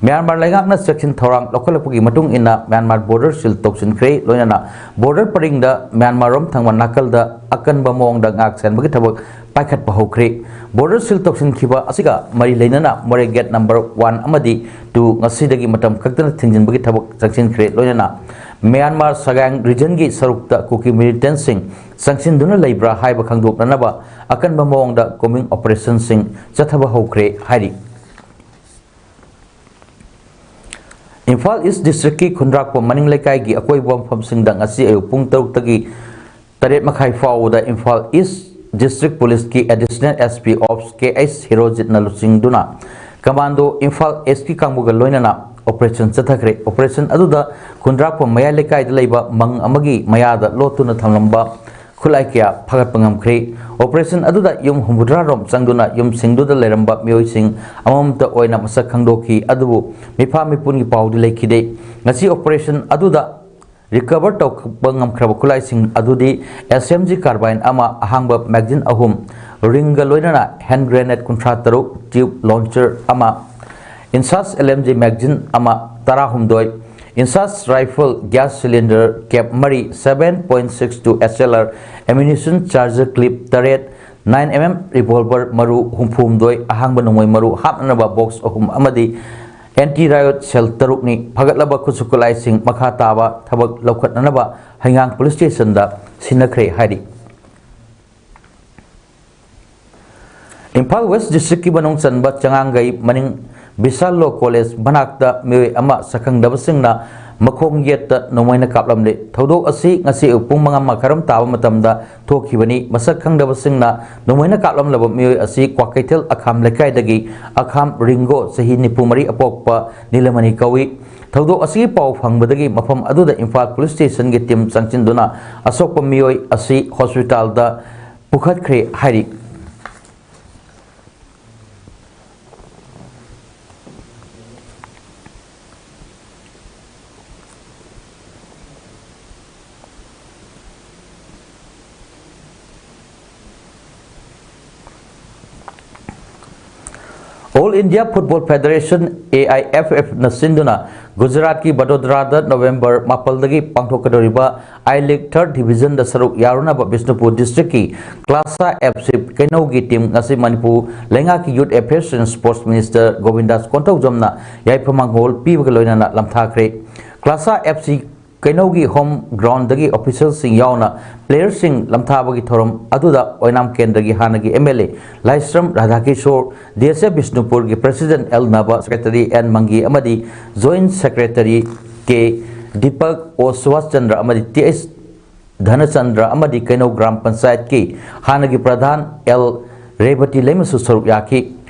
ꯃ꯭ꯌꯥꯟꯃꯥꯔ ꯂꯩꯉꯥꯛꯅ ꯆꯦꯛꯁꯤꯟ ꯊꯧꯔꯥꯡ ꯂꯧꯈꯠꯂꯛꯄꯒꯤ ꯃꯇꯨꯡ ꯏꯟꯅ ꯃ꯭ꯌꯥꯟꯃꯥꯔ ꯕꯣꯔꯗꯔ ꯁꯤꯜ ꯇꯧꯁꯤꯟꯈ꯭ꯔꯦ, ꯂꯣꯏꯅꯅ ꯕꯣꯔꯗꯔ ꯄꯔꯤꯡꯗ ꯃ꯭ꯌꯥꯟꯃꯥꯔꯔꯣꯝ ꯊꯪꯕ ꯅꯥꯀꯜꯗ ꯑꯀꯟꯕ ꯃꯑꯣꯡꯗ ꯉꯥꯛ ꯁꯦꯟꯕꯒꯤ ꯊꯕꯛ ꯄꯥꯏꯈꯠꯄ ꯍꯧꯈ꯭ꯔꯦ꯫ ꯕꯣꯔꯗꯔ ꯁꯤꯜ ꯇꯧꯁꯤꯟꯈꯤꯕ ꯑꯁꯤꯒ ꯃꯔꯤ ꯂꯩꯅꯅ ꯃꯣꯔꯦ ꯒꯦꯠ ꯅꯝꯕꯔ ꯋꯥꯟ ꯑꯃꯗꯤ ꯇꯨ ꯉꯁꯤꯗꯒꯤ ꯃꯇꯝ ꯀꯛꯇꯅ ꯊꯤꯡꯖꯤꯟꯕꯒꯤ ꯊꯕꯛ ꯆꯪꯁꯤꯟꯈ꯭ꯔꯦ, ꯂꯣꯏꯅꯅ ꯃ꯭ꯌꯥꯟꯃꯥꯔ ꯁꯒꯥꯡ ꯔꯤꯖꯟꯒꯤ ꯁꯔꯨꯛꯇ ꯀꯨꯀꯤ ꯃꯤꯂꯤꯇꯦꯟꯁꯤꯡ ꯆꯪꯁꯤꯟꯗꯨꯅ ꯂꯩꯕ꯭ꯔꯥ ꯍꯥꯏꯕ ꯈꯪꯗꯣꯛꯅꯅꯕ ꯑꯀꯟꯕ ꯃꯑꯣꯡꯗ ꯀꯣꯝꯕꯤꯡ ꯑꯣꯄꯔꯦꯁꯟꯁꯤꯡ ꯆꯠꯊꯕ ꯍꯧꯈ꯭ꯔꯦ ꯍꯥꯏꯔꯤ꯫ ꯏꯝꯐꯥꯜ ꯏꯁ ꯗꯤꯁꯇ꯭ꯔꯤꯛꯀꯤ ꯈꯨꯟꯗ꯭ꯔꯥꯛꯄꯝ ꯃꯅꯤꯡ ꯂꯩꯀꯥꯏꯒꯤ ꯑꯀꯣꯏꯕ ꯃꯐꯝꯁꯤꯡꯗ ꯉꯁꯤ ꯑꯌꯨꯛ ꯄꯨꯡ ꯇꯔꯨꯛꯇꯒꯤ ꯇꯔꯦꯠ ꯃꯈꯥꯏ ꯐꯥꯎꯕꯗ ꯏꯝꯐꯥꯜ ꯏꯁ ꯗꯤꯁꯇ꯭ꯔꯤꯛ ꯄꯨꯂꯤꯁꯀꯤ ꯑꯦꯗꯤꯁꯅꯦꯜ ꯑꯦꯁ ꯄꯤ ꯑꯣꯞꯁ ꯀꯦ ꯑꯩꯆ ꯍꯤꯔꯣꯖꯤꯠꯅ ꯂꯨꯆꯤꯡꯗꯨꯅ ꯀꯃꯥꯟꯗꯣ ꯏꯝꯐꯥꯜ ꯏꯁꯀꯤ ꯀꯥꯡꯕꯨꯒ ꯂꯣꯏꯅꯅ ꯑꯣꯄꯔꯦꯁꯟ ꯆꯠꯊꯈ꯭ꯔꯦ꯫ ꯑꯣꯄꯔꯦꯁꯟ ꯑꯗꯨꯗ ꯈꯨꯟꯗ꯭ꯔꯥꯛꯄꯝ ꯃꯌꯥꯏ ꯂꯩꯀꯥꯏꯗ ꯂꯩꯕ ꯃꯪ ꯑꯃꯒꯤ ꯃꯌꯥꯗ ꯂꯣꯠꯇꯨꯅ ꯊꯝꯂꯝꯕ ꯈꯨꯠꯂꯥꯏ ꯀꯌꯥ ꯐꯥꯒꯠꯄ ꯉꯝꯈ꯭ꯔꯦ꯫ ꯑꯣꯄꯔꯦꯁꯟ ꯑꯗꯨꯗ ꯌꯨꯝ ꯍꯨꯝꯐꯨꯇꯔꯥ ꯔꯣꯝ ꯆꯪꯗꯨꯅ ꯌꯨꯝꯁꯤꯡꯗꯨꯗ ꯂꯩꯔꯝꯕ ꯃꯤꯑꯣꯏꯁꯤꯡ ꯑꯃꯃꯝꯇ ꯑꯣꯏꯅ ꯃꯁꯛ ꯈꯪꯗꯣꯛꯈꯤ, ꯑꯗꯨꯕꯨ ꯃꯤꯐꯥ ꯃꯤꯄꯨꯟꯒꯤ ꯄꯥꯎꯗꯤ ꯂꯩꯈꯤꯗꯦ꯫ ꯉꯁꯤ ꯑꯣꯄꯔꯦꯁꯟ ꯑꯗꯨꯗ ꯔꯤꯀꯚꯔ ꯇꯧꯕ ꯉꯝꯈ꯭ꯔꯕ ꯈꯨꯠꯂꯥꯏꯁꯤꯡ ꯑꯗꯨꯗꯤ ꯑꯦꯁ ꯑꯦꯝ ꯖꯤ ꯀꯥꯔꯕꯥꯏꯟ ꯑꯃ, ꯑꯍꯥꯡꯕ ꯃꯦꯒꯖꯤꯟ ꯑꯍꯨꯝ, ꯔꯤꯡꯒ ꯂꯣꯏꯅꯅ ꯍꯦꯟ ꯒ꯭ꯔꯦꯅꯦꯗ ꯀꯨꯟꯊ꯭ꯔꯥ ꯇꯔꯨꯛ, ꯇ꯭ꯌꯨꯕ ꯂꯣꯟꯆꯔ ꯑꯃ, ꯏꯟꯁꯥꯁ ꯑꯦꯜ ꯑꯦꯝ ꯖꯤ ꯃꯦꯒꯖꯤꯟ ꯑꯃ, ꯇꯔꯥꯍꯨꯝꯗꯣꯏ, ꯏꯟꯁꯥꯁ ꯔꯥꯏꯐꯜ, ꯒ꯭ꯌꯥꯁ ꯁꯤꯂꯤꯟꯗꯔ ꯀꯦꯞ ꯃꯔꯤ, seven point six two S L R ammunition charger clip ꯇꯔꯦꯠ, nine M M revolver ꯃꯔꯨ ꯍꯨꯝꯐꯨꯍꯨꯝꯗꯣꯏ, ꯑꯍꯥꯡꯕ ꯅꯣꯡꯃꯩ ꯃꯔꯨ ꯍꯥꯞꯅꯅꯕ ꯕꯣꯛꯁ ꯑꯍꯨꯝ ꯑꯃꯗꯤ ꯑꯦꯟꯇꯤ ꯔꯥꯏꯌꯣꯠ ꯁꯦꯜ ꯇꯔꯨꯛꯅꯤ꯫ ꯐꯒꯠꯂꯕ ꯈꯨꯠꯁꯨ ꯈꯨꯠꯂꯥꯏꯁꯤꯡ ꯃꯈꯥ ꯇꯥꯕ ꯊꯕꯛ ꯂꯧꯈꯠꯅꯅꯕ ꯍꯩꯉꯥꯡ ꯄꯨꯂꯤꯁ ꯁ꯭ꯇꯦꯁꯟꯗ ꯁꯤꯟꯅꯈ꯭ꯔꯦ ꯍꯥꯏꯔꯤ꯫ ꯏꯝꯐꯥꯜ ꯋꯦꯁ ꯗꯤꯁꯇ꯭ꯔꯤꯛꯀꯤ ꯃꯅꯨꯡ ꯆꯟꯕ ꯆꯉꯥꯡꯒꯩ ꯃꯅꯤꯡ ꯕꯤꯁꯥꯜ ꯂꯣ ꯀꯣꯂꯦꯖ ꯃꯅꯥꯛꯇ ꯃꯤꯑꯣꯏ ꯑꯃ ꯁꯛꯈꯪꯗꯕꯁꯤꯡꯅ ꯃꯈꯣꯡ ꯌꯦꯠꯇ ꯅꯣꯡꯃꯩꯅ ꯀꯥꯞꯂꯝꯂꯦ꯫ ꯊꯧꯗꯣꯛ ꯑꯁꯤ ꯉꯁꯤ ꯑꯌꯨꯛ ꯄꯨꯡ ꯃꯉꯥ ꯃꯈꯥꯏꯔꯣꯝ ꯇꯥꯕ ꯃꯇꯝꯗ ꯊꯣꯛꯈꯤꯕꯅꯤ꯫ ꯃꯁꯛ ꯈꯪꯗꯕꯁꯤꯡꯅ ꯅꯣꯡꯃꯩꯅ ꯀꯥꯞꯂꯝꯂꯕ ꯃꯤꯑꯣꯏ ꯑꯁꯤ ꯀ꯭ꯋꯥꯀꯩꯊꯦꯜ ꯑꯈꯥꯝ ꯂꯩꯀꯥꯏꯗꯒꯤ ꯑꯈꯥꯝ ꯔꯤꯡꯒꯣ, ꯆꯍꯤ ꯅꯤꯐꯨ ꯃꯔꯤ, ꯑꯄꯣꯛꯄ ꯅꯤꯂꯃꯅꯤ ꯀꯧꯏ꯫ ꯊꯧꯗꯣꯛ ꯑꯁꯤꯒꯤ ꯄꯥꯎ ꯐꯪꯕꯗꯒꯤ ꯃꯐꯝ ꯑꯗꯨꯗ ꯏꯝꯐꯥꯜ ꯄꯨꯂꯤꯁ ꯁ꯭ꯇꯦꯁꯟꯒꯤ ꯇꯤꯝ ꯆꯪꯁꯤꯟꯗꯨꯅ ꯑꯁꯣꯛꯄ ꯃꯤꯑꯣꯏ ꯑꯁꯤ ꯍꯣꯁꯄꯤꯇꯥꯜꯗ ꯄꯨꯈꯠꯈ꯭ꯔꯦ ꯍꯥꯏꯔꯤ꯫ All India Football Federation, A I F F ꯅ ꯁꯤꯟꯗꯨꯅ ꯒꯨꯖꯔꯥꯠꯀꯤ ꯕꯗꯣꯗꯔꯥꯗ ꯅꯣꯕꯦꯝꯕꯔ ꯃꯥꯄꯜꯗꯒꯤ ꯄꯥꯡꯊꯣꯛꯀꯗꯧꯔꯤꯕ I League third division ꯗ ꯁꯔꯨꯛ ꯌꯥꯔꯨꯅꯕ ꯕꯤꯁꯅꯨꯄꯨꯔ ꯗꯤꯁꯇ꯭ꯔꯤꯛꯀꯤ ꯀ꯭ꯂꯥꯁꯥ ꯑꯦꯐ ꯁꯤ ꯀꯩꯅꯧꯒꯤ ꯇꯤꯝ ꯉꯁꯤ ꯃꯅꯤꯄꯨꯔ ꯂꯩꯉꯥꯛꯀꯤ Youth Affairs and Sports Minister Govindas ꯀꯣꯟꯊꯧꯖꯝꯅ ꯌꯥꯏꯐ ꯃꯪꯒꯣꯜ ꯄꯤꯕꯒ ꯂꯣꯏꯅꯅ ꯂꯝꯊꯥꯈ꯭ꯔꯦ꯫ ꯀ꯭ꯂꯥꯁꯥ ꯑꯦꯐ ꯁꯤ ꯀꯩꯅꯧꯒꯤ ꯍꯣꯝ ꯒ꯭ꯔꯥꯎꯟꯗꯒꯤ ꯑꯣꯐꯤꯁꯤꯌꯦꯜꯁꯤꯡ ꯌꯥꯎꯅ ꯄ꯭ꯂꯦꯌꯔꯁꯤꯡ ꯂꯝꯊꯥꯕꯒꯤ ꯊꯧꯔꯝ ꯑꯗꯨꯗ ꯑꯣꯏꯅꯥꯝ ꯀꯦꯟꯗ꯭ꯔꯒꯤ ꯍꯥꯟꯅꯒꯤ M L A Laishram Radhakishor, D S F ꯕꯤꯁꯅꯨꯄꯨꯔꯒꯤ ꯄ꯭ꯔꯦꯁꯤꯗꯦꯟꯠ ꯑꯦꯜ ꯅꯕ, ꯁꯦꯀ꯭ꯔꯦꯇꯔꯤ ꯑꯦꯟ ꯃꯪꯒꯤ ꯑꯃꯗꯤ ꯖꯣꯏꯟꯠ ꯁꯦꯀ꯭ꯔꯦꯇꯔꯤ ꯀꯦ ꯗꯤꯄꯛ, ꯑꯣ ꯁꯨꯚꯥꯁ ꯆꯟꯗ꯭ꯔ ꯑꯃꯗꯤ ꯇꯤ ꯑꯩꯆ ꯙꯅꯆꯟꯗ꯭ꯔ ꯑꯃꯗꯤ ꯀꯩꯅꯧ ꯒ꯭ꯔꯥꯝ ꯄꯟꯆꯥꯌꯠꯀꯤ ꯍꯥꯟꯅꯒꯤ ꯄ꯭ꯔꯙꯥꯟ ꯑꯦꯜ ꯔꯦꯕꯇꯤ ꯂꯩꯃꯁꯨ ꯁꯔꯨꯛ ꯌꯥꯈꯤ꯫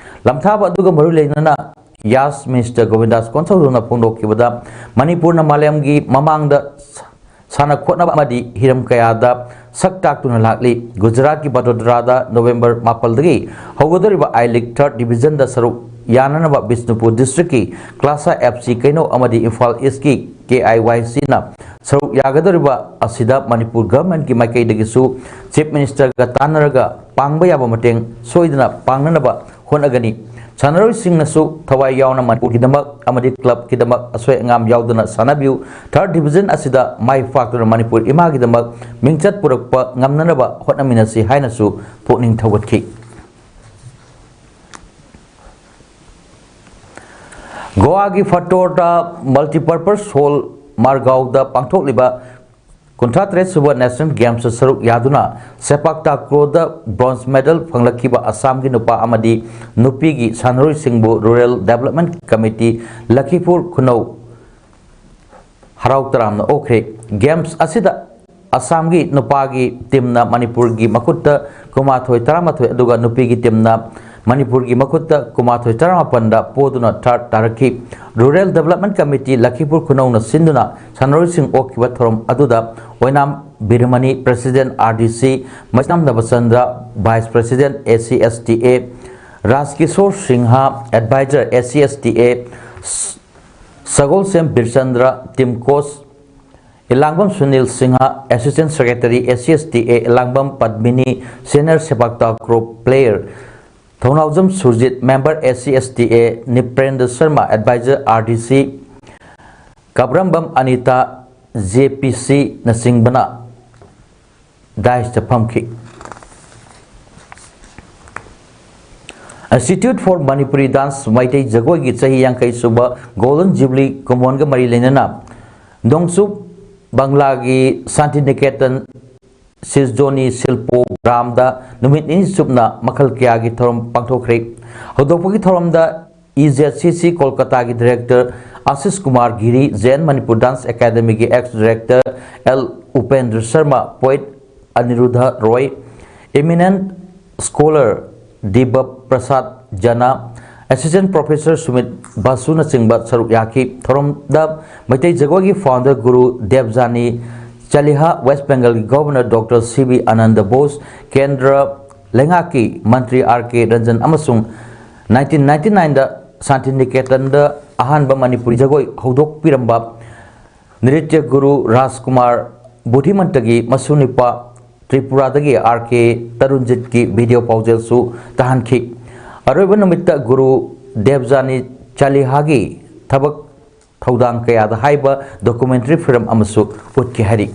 ꯂꯝꯊꯥꯕ ꯑꯗꯨꯒ ꯃꯔꯤ ꯂꯩꯅꯅ ꯌꯥꯁ ꯃꯤꯅꯤꯁꯇꯔ ꯒꯣꯕꯤꯟꯗꯥꯁ ꯀꯣꯟꯊꯧꯖꯝꯅ ꯐꯣꯡꯗꯣꯛꯈꯤꯕꯗ, ꯃꯅꯤꯄꯨꯔꯅ ꯃꯥꯂꯦꯝꯒꯤ ꯃꯃꯥꯡꯗ ꯁꯥꯟꯅ ꯈꯣꯠꯅꯕ ꯑꯃꯗꯤ ꯍꯤꯔꯝ ꯀꯌꯥꯗ ꯁꯛ ꯇꯥꯛꯇꯨꯅ ꯂꯥꯛꯂꯤ꯫ ꯒꯨꯖꯔꯥꯠꯀꯤ ꯕꯗꯣꯗꯔꯥꯗ ꯅꯣꯕꯦꯝꯕꯔ ꯃꯥꯄꯜꯗꯒꯤ ꯍꯧꯒꯗꯧꯔꯤꯕ I League third division ꯗ ꯁꯔꯨꯛ ꯌꯥꯅꯅꯕ ꯕꯤꯁꯅꯨꯄꯨꯔ ꯗꯤꯁꯇ꯭ꯔꯤꯛꯀꯤ ꯀ꯭ꯂꯥꯁꯥ ꯑꯦꯐ ꯁꯤ ꯀꯩꯅꯧ ꯑꯃꯗꯤ Imphal ꯏꯁ꯭ꯠꯀꯤ K I Y C ꯅ ꯁꯔꯨꯛ ꯌꯥꯒꯗꯧꯔꯤꯕ ꯑꯁꯤꯗ ꯃꯅꯤꯄꯨꯔ ꯒꯚꯔꯟꯃꯦꯟꯠꯀꯤ ꯃꯥꯏꯀꯩꯗꯒꯤꯁꯨ ꯆꯤꯐ ꯃꯤꯅꯤꯁꯇꯔꯒ ꯇꯥꯟꯅꯔꯒ ꯄꯥꯡꯕ ꯌꯥꯕ ꯃꯇꯦꯡ ꯁꯣꯏꯗꯅ ꯄꯥꯡꯅꯅꯕ ꯍꯣꯠꯅꯒꯅꯤ꯫ ꯁꯥꯟꯅꯔꯣꯏꯁꯤꯡꯅꯁꯨ ꯊꯋꯥꯏ ꯌꯥꯎꯅ ꯃꯅꯤꯄꯨꯔꯒꯤꯗꯃꯛ ꯑꯃꯗꯤ ꯀ꯭ꯂꯕꯀꯤꯗꯃꯛ ꯑꯁꯣꯏ ꯑꯉꯥꯝ ꯌꯥꯎꯗꯅ ꯁꯥꯟꯅꯕꯤꯌꯨ꯫ Third division ꯑꯁꯤꯗ ꯃꯥꯏ ꯄꯥꯛꯇꯨꯅ ꯃꯅꯤꯄꯨꯔ ꯏꯃꯥꯒꯤꯗꯃꯛ ꯃꯤꯡꯆꯠ ꯄꯨꯔꯛꯄ ꯉꯝꯅꯅꯕ ꯍꯣꯠꯅꯃꯤꯟꯅꯁꯤ ꯍꯥꯏꯅꯁꯨ ꯄꯨꯛꯅꯤꯡ ꯊꯧꯒꯠꯈꯤ꯫ ꯒꯣꯋꯥꯒꯤ ꯐꯇꯣꯔꯗ multipurpose hall ꯃꯥꯔꯒꯥꯎꯗ ꯄꯥꯡꯊꯣꯛꯂꯤꯕ ꯀꯨꯟꯊ꯭ꯔꯥ ꯇꯔꯦꯠ ꯁꯨꯕ National Games ꯁꯔꯨꯛ ꯌꯥꯗꯨꯅ ꯁꯦꯄꯥꯛ ꯇꯥꯀ꯭ꯔꯣꯗ bronze medal ꯐꯪꯂꯛꯈꯤꯕ ꯑꯁꯥꯝꯒꯤ ꯅꯨꯄꯥ ꯑꯃꯗꯤ ꯅꯨꯄꯤꯒꯤ ꯁꯥꯟꯅꯔꯣꯏꯁꯤꯡꯕꯨ Rural Development Committee ꯂꯈꯤꯄꯨꯔ ꯈꯨꯅꯧ ꯍꯔꯥꯎ ꯇꯔꯥꯝꯅ ꯑꯣꯛꯈ꯭ꯔꯦ꯫ Games ꯑꯁꯤꯗ ꯑꯁꯥꯝꯒꯤ ꯅꯨꯄꯥꯒꯤ teamꯅ ꯃꯅꯤꯄꯨꯔꯒꯤ ꯃꯈꯨꯠꯇ ꯀꯨꯟꯃꯥꯊꯣꯏ ꯇꯔꯥꯃꯥꯊꯣꯏ ꯑꯗꯨꯒ ꯅꯨꯄꯤꯒꯤ teamꯅ ꯃꯅꯤꯄꯨꯔꯒꯤ ꯃꯈꯨꯠꯇ ꯀꯨꯟꯃꯥꯊꯣꯏ ꯇꯔꯥꯃꯥꯄꯟꯗ ꯄꯣꯗꯨꯅ third ꯇꯥꯔꯛꯈꯤ꯫ Rural Development Committee ꯂꯈꯤꯄꯨꯔ ꯈꯨꯅꯧꯅ ꯁꯤꯟꯗꯨꯅ ꯁꯥꯟꯅꯔꯣꯏꯁꯤꯡ ꯑꯣꯛꯈꯤꯕ ꯊꯧꯔꯝ ꯑꯗꯨꯗ ꯑꯣꯏꯅꯥꯝ ꯕꯤꯔꯃꯅꯤ, President R D C, Meisnam Nabachandra, Vice President S C S T A, ꯔꯥꯖꯀꯤꯁꯣꯔ Singh, Advisor S C S T A, Sagolsem ꯕꯤꯔꯆꯟꯗ꯭ꯔ, team coach, ꯏꯂꯥꯡꯕꯝ Sunil Singh, Assistant Secretary S C S T A, ꯏꯂꯥꯡꯕꯝ ꯄꯗꯃꯤꯅꯤ, senior ꯁꯦꯄꯥꯛ takraw player, Thounaojam Surjit, member S C S T A, ꯅꯤꯄ꯭ꯔꯦꯟꯗ꯭ꯔ Sharma, Advisor R D C, ꯀꯥꯕ꯭ꯔꯝꯕꯝ Anita, J P C ꯅꯆꯤꯡꯕꯅ dais ꯐꯝꯈꯤ꯫ Institute for Manipuri Dance Meitei ꯖꯒꯣꯏꯒꯤ ꯆꯍꯤ ꯌꯥꯡꯈꯩ ꯁꯨꯕ Golden Jubilee ꯀꯨꯝꯑꯣꯟꯒ ꯃꯔꯤ ꯂꯩꯅꯅ ꯅꯣꯡꯆꯨꯞ ꯕꯪꯂꯥꯒꯤ ꯁꯥꯟꯇꯤꯅꯤꯀꯦꯇꯟ ꯁꯤꯁꯖꯣꯅꯤ ꯁꯤꯜꯄꯣ ꯒ꯭ꯔꯥꯝꯗ ꯅꯨꯃꯤꯠ ꯅꯤꯅꯤ ꯆꯨꯞꯅ ꯃꯈꯜ ꯀꯌꯥꯒꯤ ꯊꯧꯔꯝ ꯄꯥꯡꯊꯣꯛꯈ꯭ꯔꯦ꯫ ꯍꯧꯗꯣꯛꯄꯒꯤ ꯊꯧꯔꯝꯗ E Z C C ꯀꯣꯜꯀꯇꯥꯒꯤ director Ashish Kumar ꯒꯤꯔꯤ, Zen Manipur Dance Academyꯒꯤ ex director L Upendra Sharma, poet ꯑꯅꯤꯔꯨꯙ ꯔꯣꯏ, eminent scholar ꯗꯤꯕ ꯄ꯭ꯔꯁꯥꯗ ꯖꯅꯥ, assistant professor ꯁꯨꯃꯤꯠ ꯕꯥꯁꯨꯅꯆꯤꯡꯕ ꯁꯔꯨꯛ ꯌꯥꯈꯤ꯫ ꯊꯧꯔꯝꯗ ꯃꯩꯇꯩ ꯖꯒꯣꯏꯒꯤ founder ꯒꯨꯔꯨ ꯗꯦꯕꯖꯥꯅꯤ ꯆꯥꯂꯤꯍꯥ, West Bengalꯒꯤ governor Doctor C V Anand Bose, ꯀꯦꯟꯗ꯭ꯔ ꯂꯩꯉꯥꯛꯀꯤ ꯃꯟꯇ꯭ꯔꯤ R K ꯔꯟꯖꯟ ꯑꯃꯁꯨꯡ nineteen ninety nineꯗ ꯁꯥꯟꯇꯤꯅꯤꯀꯦꯇꯟꯗ ꯑꯍꯥꯟꯕ ꯃꯅꯤꯄꯨꯔꯤ ꯖꯒꯣꯏ ꯍꯧꯗꯣꯛꯄꯤꯔꯝꯕ ꯅ꯭ꯔꯤꯇ꯭ꯌ ꯒꯨꯔꯨ ꯔꯥꯖꯀꯨꯃꯥꯔ ꯕꯨꯙꯤꯃꯟꯇꯒꯤ ꯃꯁꯨ ꯅꯨꯄꯥ ꯇ꯭ꯔꯤꯄꯨꯔꯥꯗꯒꯤ R K ꯇꯔꯨꯟꯖꯤꯠꯀꯤ video ꯄꯥꯎꯖꯦꯜꯁꯨ ꯇꯥꯍꯟꯈꯤ꯫ ꯑꯔꯣꯏꯕ ꯅꯨꯃꯤꯠꯇ ꯒꯨꯔꯨ ꯗꯦꯕꯖꯥꯅꯤ ꯆꯥꯂꯤꯍꯥꯒꯤ ꯊꯕꯛ ꯊꯧꯗꯥꯡ ꯀꯌꯥꯗ ꯍꯥꯏꯕ documentary film ꯑꯃꯁꯨ ꯎꯠꯈꯤ ꯍꯥꯏꯔꯤ꯫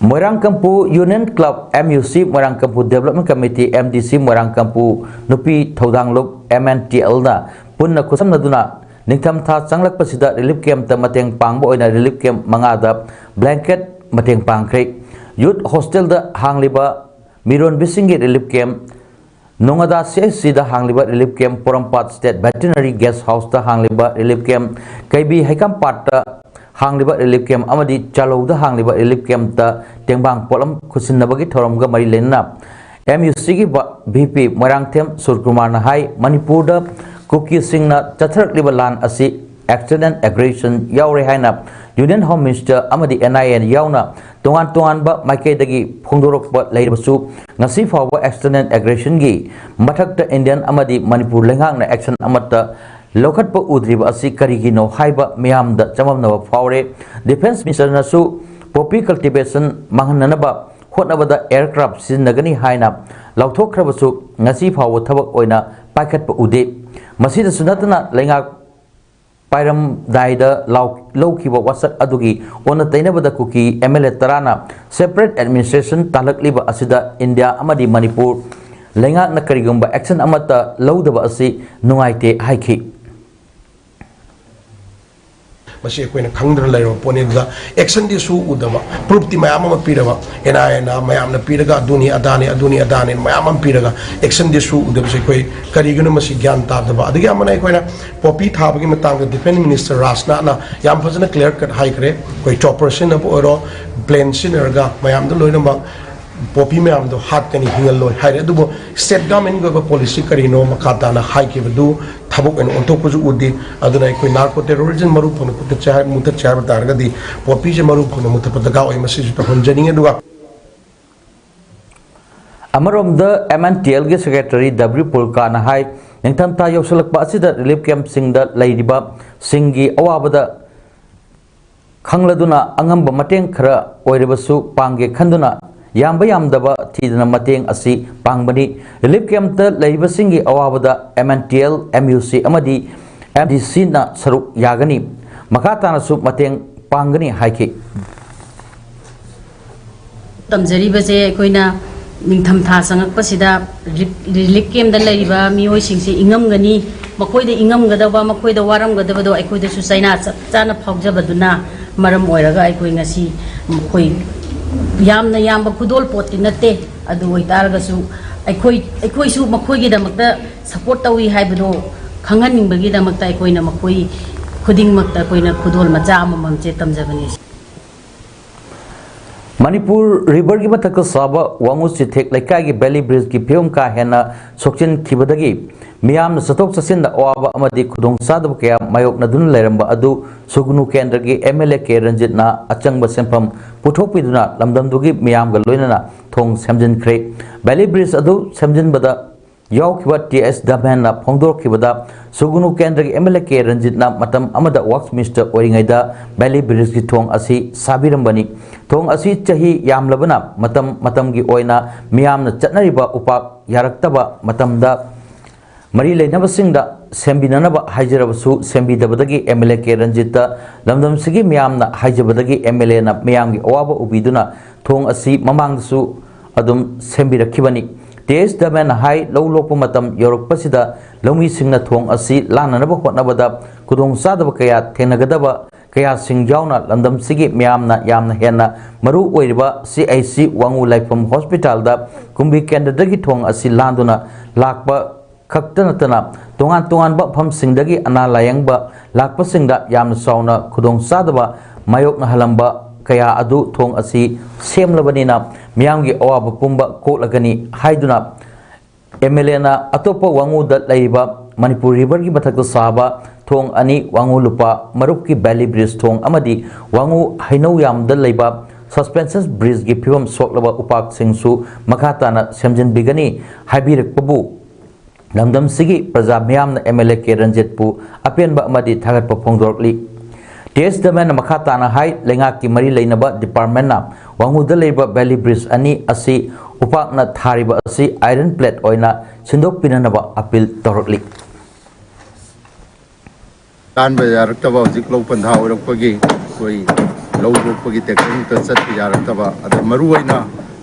ꯃꯣꯏꯔꯥꯡꯀꯝꯄꯨ Union Club, M U C, ꯃꯣꯏꯔꯥꯡꯀꯝꯄꯨ Development Committee, M D C, ꯃꯣꯏꯔꯥꯡꯀꯝꯄꯨ ꯅꯨꯄꯤ ꯊꯧꯗꯥꯡ ꯂꯨꯞ, M N T Lꯅ ꯄꯨꯟꯅ ꯈꯨꯠꯁꯝꯅꯗꯨꯅ ꯅꯤꯡꯊꯝꯊꯥ ꯆꯪꯂꯛꯄꯁꯤꯗ relief campꯇ ꯃꯇꯦꯡ ꯄꯥꯡꯕ ꯑꯣꯏꯅ relief camp ꯃꯉꯥꯗ blanket ꯃꯇꯦꯡ ꯄꯥꯡꯈ꯭ꯔꯦ꯫ Youth hostelꯗ ꯍꯥꯡꯂꯤꯕ ꯃꯤꯔꯣꯟꯕꯤꯁꯤꯡꯒꯤ relief camp, ꯅꯣꯉꯥꯗꯥ CHCꯗ ꯍꯥꯡꯂꯤꯕ relief camp, ꯄꯣꯔꯣꯝꯄꯥꯠ State Veterinary Guest Houseꯇ ꯍꯥꯡꯂꯤꯕ relief camp, ꯀꯩꯕꯤ ꯍꯩꯀꯥꯝꯄꯥꯠꯇ ꯍꯥꯡꯂꯤꯕ relief camp ꯑꯃꯗꯤ ꯆꯥꯂꯧꯗ ꯍꯥꯡꯂꯤꯕ relief campꯇ ꯇꯦꯡꯕꯥꯡ ꯄꯣꯠꯂꯝ ꯈꯨꯠꯁꯤꯟꯅꯕꯒꯤ ꯊꯧꯔꯝꯒ ꯃꯔꯤ ꯂꯩꯅꯅ MUCꯒꯤ ꯚ-, VP ꯃꯣꯏꯔꯥꯡꯊꯦꯝ ꯁꯨꯔꯀꯨꯃꯥꯔꯅ ꯍꯥꯏ, ꯃꯅꯤꯄꯨꯔꯗ ꯀꯨꯀꯤꯁꯤꯡꯅ ꯆꯠꯊꯔꯛꯂꯤꯕ ꯂꯥꯟ ꯑꯁꯤ external aggression ꯌꯥꯎꯔꯦ ꯍꯥꯏꯅ Union Home Minister ꯑꯃꯗꯤ NIA ꯌꯥꯎꯅ ꯇꯣꯉꯥꯟ ꯇꯣꯉꯥꯟꯕ ꯃꯥꯏꯀꯩꯗꯒꯤ ꯐꯣꯡꯗꯣꯔꯛꯄ ꯂꯩꯔꯕꯁꯨ, ꯉꯁꯤ ꯐꯥꯎꯕ external aggressionꯒꯤ ꯃꯊꯛꯇ Indian ꯑꯃꯗꯤ ꯃꯅꯤꯄꯨꯔ ꯂꯩꯉꯥꯛꯅ action ꯑꯃꯠꯇ ꯂꯧꯈꯠꯄ ꯎꯗ꯭ꯔꯤꯕ ꯑꯁꯤ ꯀꯔꯤꯒꯤꯅꯣ ꯍꯥꯏꯕ ꯃꯤꯌꯥꯝꯗ ꯆꯃꯝꯅꯕ ꯐꯥꯎꯔꯦ꯫ Defence Ministerꯅꯁꯨ poppy cultivation ꯃꯥꯡꯍꯟꯅꯅꯕ ꯍꯣꯠꯅꯕꯗ aircraft ꯁꯤꯖꯤꯟꯅꯒꯅꯤ ꯍꯥꯏꯅ ꯂꯥꯎꯊꯣꯛꯈ꯭ꯔꯕꯁꯨ, ꯉꯁꯤ ꯐꯥꯎꯕ ꯊꯕꯛ ꯑꯣꯏꯅ ꯄꯥꯏꯈꯠꯄ ꯎꯗꯦ꯫ ꯃꯁꯤꯗꯁꯨ ꯅꯠꯇꯅ, ꯂꯩꯉꯥꯛ ꯄꯥꯏꯔꯝꯗꯥꯏꯗ ꯂꯥꯎ-, ꯂꯧꯈꯤꯕ ꯋꯥꯁꯛ ꯑꯗꯨꯒꯤ ꯑꯣꯟꯅ ꯇꯩꯅꯕꯗ ꯀꯨꯀꯤ MLA ꯇꯔꯥꯅ separate administration ꯇꯥꯜꯂꯛꯂꯤꯕ ꯑꯁꯤꯗ ꯏꯟꯗꯤꯌꯥ ꯑꯃꯗꯤ ꯃꯅꯤꯄꯨꯔ ꯂꯩꯉꯥꯛꯅ ꯀꯔꯤꯒꯨꯝꯕ action ꯑꯃꯠꯇ ꯂꯧꯗꯕ ꯑꯁꯤ ꯅꯨꯡꯉꯥꯏꯇꯦ ꯍꯥꯏꯈꯤ꯫ ꯃꯁꯤ ꯑꯩꯈꯣꯏꯅ ꯈꯪꯗꯅ ꯂꯩꯔꯕ ꯄꯣꯠꯅꯤ꯫ ꯑꯗꯨꯗ actionꯗꯤ ꯁꯨ ꯎꯗꯕ, proofꯇꯤ ꯃꯌꯥꯝ ꯑꯃ ꯄꯤꯔꯕ, NIAꯅ ꯃꯌꯥꯝꯅ ꯄꯤꯔꯒ ꯑꯗꯨꯅꯤ ꯑꯗꯥꯅꯤ, ꯑꯗꯨꯅꯤ ꯑꯗꯥꯅꯤ ꯃꯌꯥꯝ ꯑꯃ ꯄꯤꯔꯒ actionꯗꯤ ꯁꯨ ꯎꯗꯕꯁꯦ ꯑꯩꯈꯣꯏ ꯀꯔꯤꯒꯤꯅꯣ ꯃꯁꯤ ꯒ꯭ꯌꯥꯟ ꯇꯥꯗꯕ꯫ ꯑꯗꯒꯤ ꯑꯃꯅ ꯑꯩꯈꯣꯏꯅ poppy ꯊꯥꯕꯒꯤ ꯃꯇꯥꯡꯗ Defence Minister ꯔꯥꯖꯅꯥꯊꯅ ꯌꯥꯝ ꯐꯖꯅ clear cut ꯍꯥꯏꯈ꯭ꯔꯦ꯫ ꯑꯩꯈꯣꯏ chopper ꯁꯤꯖꯤꯟꯅꯕ ꯑꯣꯏꯔꯣ, plane ꯁꯤꯖꯤꯟꯅꯔꯒ ꯃꯌꯥꯝꯗ ꯂꯣꯏꯅꯃꯛ poppy ꯃꯌꯥꯝꯗꯣ ꯍꯥꯠꯀꯅꯤ, ꯍꯤꯡꯍꯜꯂꯣꯏ ꯍꯥꯏꯔꯦ꯫ ꯑꯗꯨꯕꯨ state governmentꯒꯤ ꯑꯣꯏꯕ policy ꯀꯔꯤꯅꯣ ꯃꯈꯥ ꯇꯥꯅ ꯍꯥꯏꯈꯤꯕꯗꯨ ꯊꯕꯛ ꯑꯣꯏꯅ ꯑꯣꯟꯊꯣꯛꯄꯁꯨ ꯎꯗꯦ꯫ ꯑꯗꯨꯅ ꯑꯩꯈꯣꯏ narco terrorism ꯃꯔꯨ ꯐꯪꯅ ꯃꯨꯊꯠꯁꯦ ꯍꯥꯏ-, ꯃꯨꯊꯠꯁꯦ ꯍꯥꯏꯕ ꯇꯥꯔꯒꯗꯤ poppyꯁꯦ ꯃꯔꯨ ꯐꯪꯅ ꯃꯨꯊꯠꯄ ꯗꯔꯀꯥꯔ ꯑꯣꯏ, ꯃꯁꯤꯁꯨ ꯇꯧꯍꯟꯖꯅꯤꯡꯉꯤ꯫ ꯑꯗꯨꯒ ꯑꯃꯔꯣꯝꯗ MNTLꯒꯤ secretary W ꯄꯨꯜꯀꯥꯅ ꯍꯥꯏ, ꯅꯤꯡꯊꯝꯊꯥ ꯌꯧꯁꯤꯜꯂꯛꯄ ꯑꯁꯤꯗ relief campꯁꯤꯡꯗ ꯂꯩꯔꯤꯕꯁꯤꯡꯒꯤ ꯑꯋꯥꯕꯗ ꯈꯪꯂꯗꯨꯅ ꯑꯉꯝꯕ ꯃꯇꯦꯡ ꯈꯔ ꯑꯣꯏꯔꯕꯁꯨ ꯄꯥꯡꯒꯦ ꯈꯟꯗꯨꯅ ꯌꯥꯝꯕ ꯌꯥꯝꯗꯕ ꯊꯤꯗꯅ ꯃꯇꯦꯡ ꯑꯁꯤ ꯄꯥꯡꯕꯅꯤ꯫ Relief campꯇ ꯂꯩꯔꯤꯕꯁꯤꯡꯒꯤ ꯑꯋꯥꯕꯗ MNTL, MUC ꯑꯃꯗꯤ MDCꯅ ꯁꯔꯨꯛ ꯌꯥꯒꯅꯤ꯫ ꯃꯈꯥ ꯇꯥꯅꯁꯨ ꯃꯇꯦꯡ ꯄꯥꯡꯒꯅꯤ ꯍꯥꯏꯈꯤ꯫ ꯇꯝꯖꯔꯤꯕꯁꯦ ꯑꯩꯈꯣꯏꯅ ꯅꯤꯡꯊꯝꯊꯥ ꯆꯪꯉꯛꯄꯁꯤꯗ ꯔꯤ-, ꯔꯤꯂꯤꯐ ꯀꯦꯝꯗ ꯂꯩꯔꯤꯕ ꯃꯤꯑꯣꯏꯁꯤꯡꯁꯦ ꯏꯪꯉꯝꯒꯅꯤ꯫ ꯃꯈꯣꯏꯗ ꯏꯪꯉꯝꯒꯗꯕ, ꯃꯈꯣꯏꯗ ꯋꯥꯔꯝꯒꯗꯕꯗꯣ ꯑꯩꯈꯣꯏꯗꯁꯨ ꯆꯩꯅꯥ ꯆꯞ ꯆꯥꯅ ꯐꯥꯎꯖꯕꯗꯨꯅ ꯃꯔꯝ ꯑꯣꯏꯔꯒ ꯑꯩꯈꯣꯏ ꯉꯁꯤ ꯃꯈꯣꯏ ꯌꯥꯝꯅ ꯌꯥꯝꯕ ꯈꯨꯗꯣꯜ ꯄꯣꯠꯇꯤ ꯅꯠꯇꯦ꯫ ꯑꯗꯨ ꯑꯣꯏꯇꯥꯔꯒꯁꯨ ꯑꯩꯈꯣꯏ, ꯑꯩꯈꯣꯏꯁꯨ ꯃꯈꯣꯏꯒꯤꯗꯃꯛꯇ ꯁꯄꯣꯔꯠ ꯇꯧꯏ ꯍꯥꯏꯕꯗꯣ ꯈꯪꯍꯟꯅꯤꯡꯕꯒꯤꯗꯃꯛꯇ ꯑꯩꯈꯣꯏꯅ ꯃꯈꯣꯏ ꯈꯨꯗꯤꯡꯃꯛꯇ ꯑꯩꯈꯣꯏꯅ ꯈꯨꯗꯣꯜ ꯃꯆꯥ ꯑꯃꯃꯝꯁꯦ ꯇꯝꯖꯕꯅꯤ꯫ ꯃꯅꯤꯄꯨꯔ ꯔꯤꯚꯔꯒꯤ ꯃꯊꯛꯇ ꯁꯥꯕ ꯋꯥꯉꯨ ꯆꯤꯊꯦꯛ ꯂꯩꯀꯥꯏꯒꯤ ꯚꯦꯂꯤ ꯕ꯭ꯔꯤꯖꯀꯤ ꯐꯤꯕꯝ ꯀꯥ ꯍꯦꯟꯅ ꯁꯣꯛꯆꯤꯟꯈꯤꯕꯗꯒꯤ ꯃꯤꯌꯥꯝꯅ ꯆꯠꯊꯣꯛ ꯆꯠꯁꯤꯟꯗ ꯑꯋꯥꯕ ꯑꯃꯗꯤ ꯈꯨꯗꯣꯡꯆꯥꯗꯕ ꯀꯌꯥ ꯃꯥꯌꯣꯛꯅꯗꯨꯅ ꯂꯩꯔꯝꯕ ꯑꯗꯨ ꯁꯨꯒꯅꯨ ꯀꯦꯟꯗ꯭ꯔꯒꯤ ꯑꯦꯝ ꯑꯦꯜ ꯑꯦ ꯀꯦ ꯔꯟꯖꯤꯠꯅ ꯑꯆꯪꯕ ꯁꯦꯟꯐꯝ ꯄꯨꯊꯣꯛꯄꯤꯗꯨꯅ ꯂꯝꯗꯝꯗꯨꯒꯤ ꯃꯤꯌꯥꯝꯒ ꯂꯣꯏꯅꯅ ꯊꯣꯡ ꯁꯦꯝꯖꯤꯟꯈ꯭ꯔꯦ꯫ ꯚꯦꯂꯤ ꯕ꯭ꯔꯤꯖ ꯑꯗꯨ ꯁꯦꯝꯖꯤꯟꯕꯗ ꯌꯥꯎꯈꯤꯕ ꯇꯤ ꯑꯦꯁ ꯗꯃꯦꯟꯅ ꯐꯣꯡꯗꯣꯔꯛꯈꯤꯕꯗ, ꯁꯨꯒꯅꯨ ꯀꯦꯟꯗ꯭ꯔꯒꯤ ꯑꯦꯝ ꯑꯦꯜ ꯑꯦ ꯀꯦ ꯔꯟꯖꯤꯠꯅ ꯃꯇꯝ ꯑꯃꯗ ꯋꯥꯔꯛꯁ ꯃꯤꯅꯤꯁꯇꯔ ꯑꯣꯏꯔꯤꯉꯩꯗ ꯚꯦꯂꯤ ꯕ꯭ꯔꯤꯖꯀꯤ ꯊꯣꯡ ꯑꯁꯤ ꯁꯥꯕꯤꯔꯝꯕꯅꯤ꯫ ꯊꯣꯡ ꯑꯁꯤ ꯆꯍꯤ ꯌꯥꯝꯂꯕꯅ ꯃꯇꯝ ꯃꯇꯝꯒꯤ ꯑꯣꯏꯅ ꯃꯤꯌꯥꯝꯅ ꯆꯠꯅꯔꯤꯕ ꯎꯄꯥꯛ ꯌꯥꯔꯛꯇꯕ ꯃꯇꯝꯗ ꯃꯔꯤ ꯂꯩꯅꯕꯁꯤꯡꯗ ꯁꯦꯝꯕꯤꯅꯅꯕ ꯍꯥꯏꯖꯔꯕꯁꯨ ꯁꯦꯝꯕꯤꯗꯕꯗꯒꯤ ꯑꯦꯝ ꯑꯦꯜ ꯑꯦ ꯀꯦ ꯔꯟꯖꯤꯠꯇ ꯂꯝꯗꯝꯁꯤꯒꯤ ꯃꯤꯌꯥꯝꯅ ꯍꯥꯏꯖꯕꯗꯒꯤ ꯑꯦꯝ ꯑꯦꯜ ꯑꯦꯅ ꯃꯤꯌꯥꯝꯒꯤ ꯑꯋꯥꯕ ꯎꯕꯤꯗꯨꯅ ꯊꯣꯡ ꯑꯁꯤ ꯃꯃꯥꯡꯗꯁꯨ ꯑꯗꯨꯝ ꯁꯦꯝꯕꯤꯔꯛꯈꯤꯕꯅꯤ꯫ ꯇꯤ ꯑꯦꯁ ꯗꯃꯦꯟꯅ ꯍꯥꯏ, ꯂꯧ ꯂꯣꯛꯄ ꯃꯇꯝ ꯌꯧꯔꯛꯄꯁꯤꯗ ꯂꯧꯃꯤꯁꯤꯡꯅ ꯊꯣꯡ ꯑꯁꯤ ꯂꯥꯟꯅꯅꯕ ꯍꯣꯠꯅꯕꯗ ꯈꯨꯗꯣꯡꯆꯥꯗꯕ ꯀꯌꯥ ꯊꯦꯡꯅꯒꯗꯕ ꯀꯌꯥꯁꯤꯡ ꯌꯥꯎꯅ ꯂꯝꯗꯝꯁꯤꯒꯤ ꯃꯤꯌꯥꯝꯅ ꯌꯥꯝꯅ ꯍꯦꯟꯅ ꯃꯔꯨ ꯑꯣꯏꯔꯤꯕ ꯁꯤ ꯑꯩꯆ ꯁꯤ ꯋꯥꯉꯨ ꯂꯥꯏꯐꯝ ꯍꯣꯁꯄꯤꯇꯥꯜꯗ ꯀꯨꯝꯕꯤ ꯀꯦꯟꯗ꯭ꯔꯗꯒꯤ ꯊꯣꯡ ꯑꯁꯤ ꯂꯥꯟꯗꯨꯅ ꯂꯥꯛꯄ ꯈꯛꯇ ꯅꯠꯇꯅ ꯇꯣꯉꯥꯟ ꯇꯣꯉꯥꯟꯕ ꯃꯐꯝꯁꯤꯡꯗꯒꯤ ꯑꯅꯥ ꯂꯥꯌꯦꯡꯕ ꯂꯥꯛꯄꯁꯤꯡꯗ ꯌꯥꯝꯅ ꯆꯥꯎꯅ ꯈꯨꯗꯣꯡꯆꯥꯗꯕ ꯃꯥꯌꯣꯛꯅꯍꯜꯂꯝꯕ ꯀꯌꯥ ꯑꯗꯨ ꯊꯣꯡ ꯑꯁꯤ ꯁꯦꯝꯂꯕꯅꯤꯅ ꯃꯤꯌꯥꯝꯒꯤ ꯑꯋꯥꯕ ꯄꯨꯝꯕ ꯀꯣꯛꯂꯒꯅꯤ ꯍꯥꯏꯗꯨꯅ ꯑꯦꯝ ꯑꯦꯜ ꯑꯦꯅ ꯑꯇꯣꯞꯄ ꯋꯥꯉꯨꯗ ꯂꯩꯔꯤꯕ ꯃꯅꯤꯄꯨꯔ ꯔꯤꯚꯔꯒꯤ ꯃꯊꯛꯇ ꯁꯥꯕ ꯊꯣꯡ ꯑꯅꯤ, ꯋꯥꯉꯨ ꯂꯨꯄꯥ ꯃꯔꯨꯞꯀꯤ ꯚꯦꯂꯤ ꯕ꯭ꯔꯤꯖ ꯊꯣꯡ ꯑꯃꯗꯤ ꯋꯥꯉꯨ ꯍꯩꯅꯧ ꯌꯥꯝꯗ ꯂꯩꯕ ꯁꯁꯄꯦꯟꯁꯟ ꯕ꯭ꯔꯤꯖꯀꯤ ꯐꯤꯕꯝ ꯁꯣꯛꯂꯕ ꯎꯄꯥꯛꯁꯤꯡꯁꯨ ꯃꯈꯥ ꯇꯥꯅ ꯁꯦꯝꯖꯤꯟꯕꯤꯒꯅꯤ ꯍꯥꯏꯕꯤꯔꯛꯄꯕꯨ ꯂꯝꯗꯝꯁꯤꯒꯤ ꯄ꯭ꯔꯖꯥ ꯃꯤꯌꯥꯝꯅ ꯑꯦꯝ ꯑꯦꯜ ꯑꯦ ꯀꯦ ꯔꯟꯖꯤꯠꯄꯨ ꯑꯄꯦꯟꯕ ꯑꯃꯗꯤ ꯊꯥꯒꯠꯄ ꯐꯣꯡꯗꯣꯔꯛꯂꯤ꯫ ꯇꯤ ꯑꯦꯁ ꯗꯃꯦꯟꯅ ꯃꯈꯥ ꯇꯥꯅ ꯍꯥꯏ, ꯂꯩꯉꯥꯛꯀꯤ ꯃꯔꯤ ꯂꯩꯅꯕ ꯗꯤꯄꯥꯔꯠꯃꯦꯟꯅ ꯋꯥꯉꯨꯗ ꯂꯩꯕ ꯚꯦꯂꯤ ꯕ꯭ꯔꯤꯖ ꯑꯅꯤ ꯑꯁꯤ ꯎꯄꯥꯛꯅ ꯊꯥꯔꯤꯕ ꯑꯁꯤ ꯑꯥꯏꯔꯟ ꯄ꯭ꯂꯦꯠ ꯑꯣꯏꯅ ꯁꯤꯟꯗꯣꯛꯄꯤꯅꯅꯕ ꯑꯄꯤꯜ ꯇꯧꯔꯛꯂꯤ꯫ ꯂꯥꯟꯕ ꯌꯥꯔꯛꯇꯕ, ꯍꯧꯖꯤꯛ ꯂꯧ ꯄꯟꯊꯥ ꯑꯣꯏꯔꯛꯄꯒꯤ ꯑꯩꯈꯣꯏ ꯂꯧ ꯂꯣꯛꯄꯒꯤ ꯇꯦꯛꯇꯔꯃꯛꯇ ꯆꯠꯄ ꯌꯥꯔꯛꯇꯕ, ꯑꯗ ꯃꯔꯨꯑꯣꯏꯅ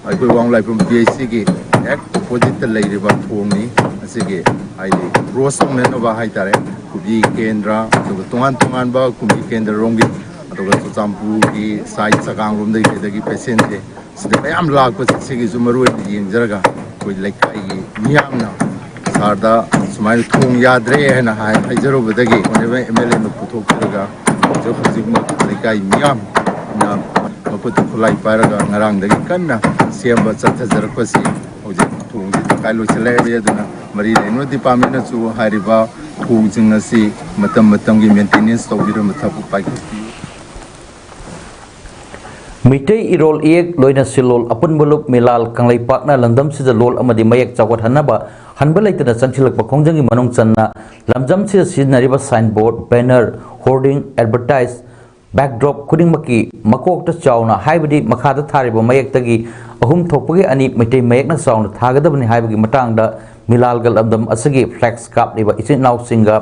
ꯑꯩꯈꯣꯏ ꯋꯥꯡ ꯂꯥꯏꯐꯝ ꯄꯤ ꯑꯩꯆ ꯁꯤꯒꯤ ꯍꯦꯛ ꯑꯣꯄꯣꯖꯤꯠꯇ ꯂꯩꯔꯤꯕ ꯊꯣꯡꯅꯤ꯫ ꯑꯁꯤꯒꯤ ꯍꯥꯏꯗꯤ ꯕ꯭ꯔꯣꯁ ꯇꯧꯅꯅꯕ ꯍꯥꯏꯇꯥꯔꯦ, ꯀꯨꯝꯕꯤ ꯀꯦꯟꯗ꯭ꯔ ꯑꯗꯨꯒ ꯇꯣꯉꯥꯟ ꯇꯣꯉꯥꯟꯕ ꯀꯨꯝꯕꯤ ꯀꯦꯟꯗ꯭ꯔꯔꯣꯝꯒꯤ, ꯑꯗꯨꯒ ꯆꯨꯔꯆꯥꯟꯄꯨꯔꯒꯤ ꯁꯥꯏꯠ ꯆꯒꯥꯡꯂꯣꯝꯗꯒꯤ ꯀꯩꯗꯒꯤ ꯄꯦꯁꯦꯟꯁꯦ ꯁꯤꯗ ꯃꯌꯥꯝ ꯂꯥꯛꯄꯁꯦ, ꯁꯤꯒꯤꯁꯨ ꯃꯔꯨ ꯑꯣꯏꯅ ꯌꯦꯡꯖꯔꯒ ꯑꯩꯈꯣꯏ ꯂꯩꯀꯥꯏꯒꯤ ꯃꯤꯌꯥꯝꯅ ꯁꯥꯔꯗ ꯁꯨꯃꯥꯏꯅ ꯊꯣꯡ ꯌꯥꯗ꯭ꯔꯦ ꯍꯥꯏꯅ ꯍꯥꯏ-, ꯍꯥꯏꯖꯔꯨꯕꯗꯒꯤ ꯑꯦꯝ ꯑꯦꯜ ꯑꯦꯅ ꯄꯨꯊꯣꯛꯆꯔꯒ ꯍꯧꯖꯤꯛ ꯍꯧꯖꯤꯛꯃꯛ ꯂꯩꯀꯥꯏ ꯃꯤꯌꯥꯝꯅ ꯃꯈꯨꯠꯇ ꯈꯨꯠꯂꯥꯏ ꯄꯥꯏꯔꯒ ꯉꯔꯥꯡꯗꯒꯤ ꯀꯟꯅ ꯁꯦꯝꯕ ꯆꯠꯊꯖꯔꯛꯄꯁꯤ ꯍꯧꯖꯤꯛ ꯊꯣꯡꯁꯤ ꯇꯪꯈꯥꯏ ꯂꯣꯏꯁꯤꯜꯂꯛꯑꯦ꯫ ꯑꯗꯨꯅ ꯃꯔꯤ ꯂꯩꯅꯕ ꯗꯤꯄꯥꯔꯠꯃꯦꯟꯅꯁꯨ ꯍꯥꯏꯔꯤꯕ ꯊꯣꯡꯁꯤꯡ ꯑꯁꯤ ꯃꯇꯝ ꯃꯇꯝꯒꯤ ꯃꯦꯟꯇꯦꯅꯦꯟꯁ ꯇꯧꯕꯤꯔꯕ ꯊꯕꯛ ꯄꯥꯏꯈꯠꯄꯤꯌꯨ꯫ ꯃꯩꯇꯩ ꯏꯔꯣꯜ ꯏꯌꯦꯛ ꯂꯣꯏꯅ ꯁꯤꯜꯂꯣꯜ ꯑꯄꯨꯟꯕ ꯂꯨꯞ ꯃꯤꯂꯥꯜ ꯀꯪꯂꯩꯄꯥꯛꯅ ꯂꯝꯗꯝꯁꯤꯗ ꯂꯣꯜ ꯑꯃꯗꯤ ꯃꯌꯦꯛ ꯆꯥꯎꯈꯠꯍꯟꯅꯕ ꯍꯟꯕ ꯂꯩꯇꯅ ꯆꯪꯁꯤꯜꯂꯛꯄ ꯈꯣꯡꯖꯪꯒꯤ ꯃꯅꯨꯡ ꯆꯟꯅ ꯂꯝꯗꯝꯁꯤꯗ ꯁꯤꯖꯤꯟꯅꯔꯤꯕ ꯁꯥꯏꯟꯕꯣꯔꯗ, ꯕꯦꯅꯔ, ꯍꯣꯔꯗꯤꯡ, ꯑꯦꯗꯚꯔꯇꯥꯏꯖ, ꯕꯦꯛꯗ꯭ꯔꯣꯞ ꯈꯨꯗꯤꯡꯃꯛꯀꯤ ꯃꯀꯣꯛꯇ ꯆꯥꯎꯅ ꯍꯥꯏꯕꯗꯤ ꯃꯈꯥꯗ ꯊꯥꯔꯤꯕ ꯃꯌꯦꯛꯇꯒꯤ ꯑꯍꯨꯝ ꯊꯣꯛꯄꯒꯤ ꯑꯅꯤ ꯃꯩꯇꯩ ꯃꯌꯦꯛꯅ ꯆꯥꯎꯅ ꯊꯥꯒꯗꯕꯅꯤ ꯍꯥꯏꯕꯒꯤ ꯃꯇꯥꯡꯗ ꯃꯤꯂꯥꯜꯒ ꯂꯝꯗꯝ ꯑꯁꯤꯒꯤ ꯐ꯭ꯂꯦꯛꯁ ꯀꯥꯞꯂꯤꯕ ꯏꯆꯤꯟ ꯏꯅꯥꯎꯁꯤꯡꯒ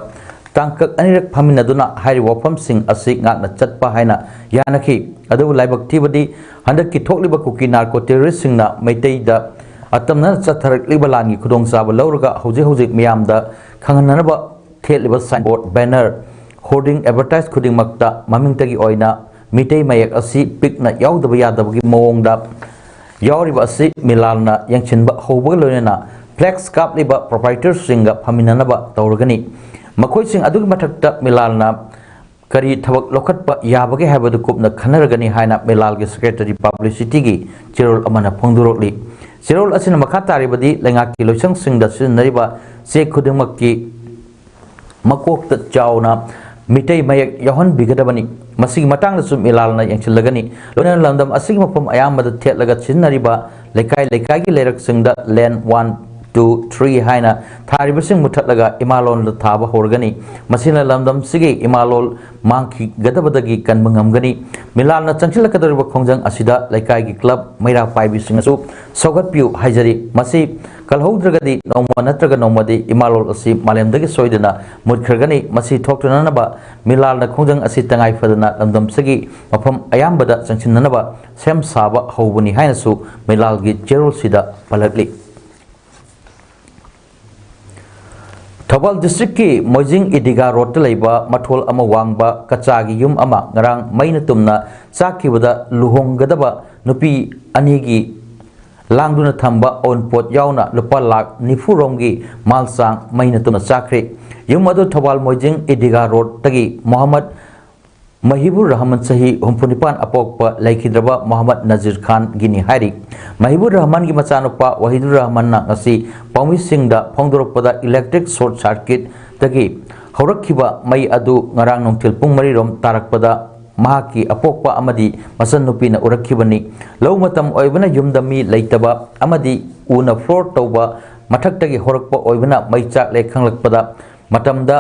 ꯇꯥꯡꯀꯛ ꯑꯅꯤꯔꯛ ꯐꯝꯃꯤꯟꯅꯗꯨꯅ ꯍꯥꯏꯔꯤꯕ ꯋꯥꯐꯝꯁꯤꯡ ꯑꯁꯤ ꯉꯥꯛꯅ ꯆꯠꯄ ꯍꯥꯏꯅ ꯌꯥꯅꯈꯤ꯫ ꯑꯗꯨꯕꯨ ꯂꯥꯏꯕꯛ ꯊꯤꯕꯗꯤ ꯍꯟꯗꯛꯀꯤ ꯊꯣꯛꯂꯤꯕ ꯀꯨꯀꯤ ꯅꯥꯔꯀꯣ ꯇꯦꯔꯣꯔꯤꯁꯁꯤꯡꯅ ꯃꯩꯇꯩꯗ ꯑꯇꯝꯅꯅ ꯆꯠꯊꯔꯛꯂꯤꯕ ꯂꯥꯟꯒꯤ ꯈꯨꯗꯣꯡꯆꯥꯕ ꯂꯧꯔꯒ ꯍꯧꯖꯤꯛ ꯍꯧꯖꯤꯛ ꯃꯤꯌꯥꯝꯗ ꯈꯪꯍꯟꯅꯅꯕ ꯊꯦꯠꯂꯤꯕ ꯁꯥꯏꯟꯕꯣꯔꯗ, ꯕꯦꯅꯔ, ꯍꯣꯔꯗꯤꯡ, ꯑꯦꯗꯚꯔꯇꯥꯏꯖ ꯈꯨꯗꯤꯡꯃꯛꯇ ꯃꯃꯤꯡꯇꯒꯤ ꯑꯣꯏꯅ ꯃꯤꯇꯩ ꯃꯌꯦꯛ ꯑꯁꯤ ꯄꯤꯛꯅ ꯌꯥꯎꯗꯕ ꯌꯥꯗꯕꯒꯤ ꯃꯑꯣꯡꯗ ꯌꯥꯎꯔꯤꯕ ꯑꯁꯤ ꯃꯤꯂꯥꯜꯅ ꯌꯦꯡꯁꯤꯟꯕ ꯍꯧꯕꯒ ꯂꯣꯏꯅꯅ ꯐ꯭ꯂꯦꯛꯁ ꯀꯥꯞꯂꯤꯕ ꯄ꯭ꯔꯣꯄ꯭ꯔꯥꯏꯇꯔꯁꯤꯡꯒ ꯐꯝꯃꯤꯟꯅꯅꯕ ꯇꯧꯔꯒꯅꯤ꯫ ꯃꯈꯣꯏꯁꯤꯡ ꯑꯗꯨꯒꯤ ꯃꯊꯛꯇ ꯃꯤꯂꯥꯜꯅ ꯀꯔꯤ ꯊꯕꯛ ꯂꯧꯈꯠꯄ ꯌꯥꯕꯒꯦ ꯍꯥꯏꯕꯗꯨ ꯀꯨꯞꯅ ꯈꯟꯅꯔꯒꯅꯤ ꯍꯥꯏꯅ ꯃꯤꯂꯥꯜꯒꯤ ꯁꯦꯀ꯭ꯔꯦꯇꯔꯤ ꯄꯕ꯭ꯂꯤꯁꯤꯇꯤꯒꯤ ꯆꯦꯔꯣꯜ ꯑꯃꯅ ꯐꯣꯡꯗꯣꯔꯛꯂꯤ꯫ ꯆꯦꯔꯣꯜ ꯑꯁꯤꯅ ꯃꯈꯥ ꯇꯥꯔꯤꯕꯗꯤ ꯂꯩꯉꯥꯛꯀꯤ ꯂꯣꯏꯁꯪꯁꯤꯡꯗ ꯁꯤꯖꯤꯟꯅꯔꯤꯕ ꯆꯦ ꯈꯨꯗꯤꯡꯃꯛꯀꯤ ꯃꯀꯣꯛꯇ ꯆꯥꯎꯅ ꯃꯤꯇꯩ ꯃꯌꯦꯛ ꯌꯥꯎꯍꯟꯕꯤꯒꯗꯕꯅꯤ꯫ ꯃꯁꯤꯒꯤ ꯃꯇꯥꯡꯗꯁꯨ ꯃꯤꯂꯥꯜꯅ ꯌꯦꯡꯁꯤꯜꯂꯒꯅꯤ꯫ ꯂꯣꯏꯅꯅ ꯂꯝꯗꯝ ꯑꯁꯤꯒꯤ ꯃꯐꯝ ꯑꯌꯥꯝꯕꯗ ꯊꯦꯠꯂꯒ ꯁꯤꯖꯤꯟꯅꯔꯤꯕ ꯂꯩꯀꯥꯏ ꯂꯩꯀꯥꯏꯒꯤ ꯂꯩꯔꯛꯁꯤꯡꯗ ꯂꯦꯟ ꯋꯥꯟ ꯇꯨ ꯊ꯭ꯔꯤ ꯍꯥꯏꯅ ꯊꯥꯔꯤꯕꯁꯤꯡ ꯃꯨꯊꯠꯂꯒ ꯏꯃꯥꯂꯣꯟꯗ ꯊꯥꯕ ꯍꯧꯔꯒꯅꯤ꯫ ꯃꯁꯤꯅ ꯂꯝꯗꯝꯁꯤꯒꯤ ꯏꯃꯥꯂꯣꯟ ꯃꯥꯡꯈꯤꯒꯗꯕꯗꯒꯤ ꯀꯟꯕ ꯉꯝꯒꯅꯤ꯫ ꯃꯤꯂꯥꯜꯅ ꯆꯪꯁꯤꯜꯂꯛꯀꯗꯧꯔꯤꯕ ꯈꯣꯡꯖꯪ ꯑꯁꯤꯗ ꯂꯩꯀꯥꯏꯒꯤ ꯀ꯭ꯂꯕ, ꯃꯩꯔꯥ ꯄꯥꯏꯕꯤꯁꯤꯡꯅꯁꯨ ꯁꯧꯒꯠꯄꯤꯌꯨ ꯍꯥꯏꯖꯔꯤ꯫ ꯃꯁꯤ ꯀꯜꯍꯧꯗ꯭ꯔꯒꯗꯤ ꯅꯣꯡꯃ ꯅꯠꯇ꯭ꯔꯒ ꯅꯣꯡꯃꯗꯤ ꯏꯃꯥꯂꯣꯟ ꯑꯁꯤ ꯃꯥꯂꯦꯝꯗꯒꯤ ꯁꯣꯏꯗꯅ ꯃꯨꯠꯈ꯭ꯔꯒꯅꯤ꯫ ꯃꯁꯤ ꯊꯣꯛꯇꯅꯅꯕ ꯃꯤꯂꯥꯜꯅ ꯈꯣꯡꯖꯪ ꯑꯁꯤ ꯇꯉꯥꯏ ꯐꯗꯅ ꯂꯝꯗꯝꯁꯤꯒꯤ ꯃꯐꯝ ꯑꯌꯥꯝꯕꯗ ꯆꯪꯁꯤꯟꯅꯅꯕ ꯁꯦꯝ ꯁꯥꯕ ꯍꯧꯕꯅꯤ ꯍꯥꯏꯅꯁꯨ ꯃꯤꯂꯥꯜꯒꯤ ꯆꯦꯔꯣꯜꯁꯤꯗ ꯄꯜꯂꯛꯂꯤ꯫ ꯊꯧꯕꯥꯜ ꯗꯤꯁꯇ꯭ꯔꯤꯛꯀꯤ ꯃꯣꯏꯖꯤꯡ ꯏꯗꯤꯒꯥ ꯔꯣꯗꯇ ꯂꯩꯕ ꯃꯊꯣꯜ ꯑꯃ ꯋꯥꯡꯕ ꯀꯆꯥꯒꯤ ꯌꯨꯝ ꯑꯃ ꯉꯔꯥꯡ ꯃꯩꯅ ꯇꯨꯝꯅ ꯆꯥꯛꯈꯤꯕꯗ ꯂꯨꯍꯣꯡꯒꯗꯕ ꯅꯨꯄꯤ ꯑꯅꯤꯒꯤ ꯂꯥꯡꯗꯨꯅ ꯊꯝꯕ ꯑꯎꯟꯄꯣꯠ ꯌꯥꯎꯅ ꯂꯨꯄꯥ ꯂꯥꯈ ꯅꯤꯐꯨ ꯔꯣꯝꯒꯤ ꯃꯥꯜ ꯆꯥꯡ ꯃꯩꯅ ꯇꯨꯝꯅ ꯆꯥꯛꯈ꯭ꯔꯦ꯫ ꯌꯨꯝ ꯑꯗꯨ ꯊꯧꯕꯥꯜ ꯃꯣꯏꯖꯤꯡ ꯏꯗꯤꯒꯥ ꯔꯣꯗꯇꯒꯤ ꯃꯣꯍꯝꯃꯗ ꯃꯍꯤꯕꯨꯔ ꯔꯍꯃꯟ ꯆꯍꯤ ꯍꯨꯝꯐꯨ ꯅꯤꯄꯥꯟ ꯑꯄꯣꯛꯄ ꯂꯩꯈꯤꯗ꯭ꯔꯕ ꯃꯣꯍꯝꯃꯗ ꯅꯖꯤꯔ ꯈꯥꯟꯒꯤꯅꯤ ꯍꯥꯏꯔꯤ꯫ ꯃꯍꯤꯕꯨꯔ ꯔꯍꯃꯟꯒꯤ ꯃꯆꯥꯅꯨꯄꯥ ꯋꯥꯍꯤꯗꯨꯔ ꯔꯍꯃꯟꯅ ꯉꯁꯤ ꯄꯥꯎꯃꯤꯁꯤꯡꯗ ꯐꯣꯡꯗꯣꯔꯛꯄꯗ ꯏꯂꯦꯛꯇ꯭ꯔꯤꯛ ꯁꯣꯔꯠ ꯁꯥꯔꯀꯤꯠꯇꯒꯤ ꯍꯧꯔꯛꯈꯤꯕ ꯃꯩ ꯑꯗꯨ ꯉꯔꯥꯡ ꯅꯨꯡꯊꯤꯜ ꯄꯨꯡ ꯃꯔꯤꯔꯣꯝ ꯇꯥꯔꯛꯄꯗ ꯃꯍꯥꯛꯀꯤ ꯑꯄꯣꯛꯄ ꯑꯃꯗꯤ ꯃꯆꯟꯅꯨꯄꯤꯅ ꯎꯔꯛꯈꯤꯕꯅꯤ꯫ ꯂꯧ ꯃꯇꯝ ꯑꯣꯏꯕꯅ ꯌꯨꯝꯗ ꯃꯤ ꯂꯩꯇꯕ ꯑꯃꯗꯤ ꯎꯅ ꯐ꯭ꯂꯣꯔ ꯇꯧꯕ ꯃꯊꯛꯇꯒꯤ ꯍꯧꯔꯛꯄ ꯑꯣꯏꯕꯅ ꯃꯩ ꯆꯥꯛꯂꯦ ꯈꯪꯂꯛꯄꯗ ꯃꯇꯝꯗ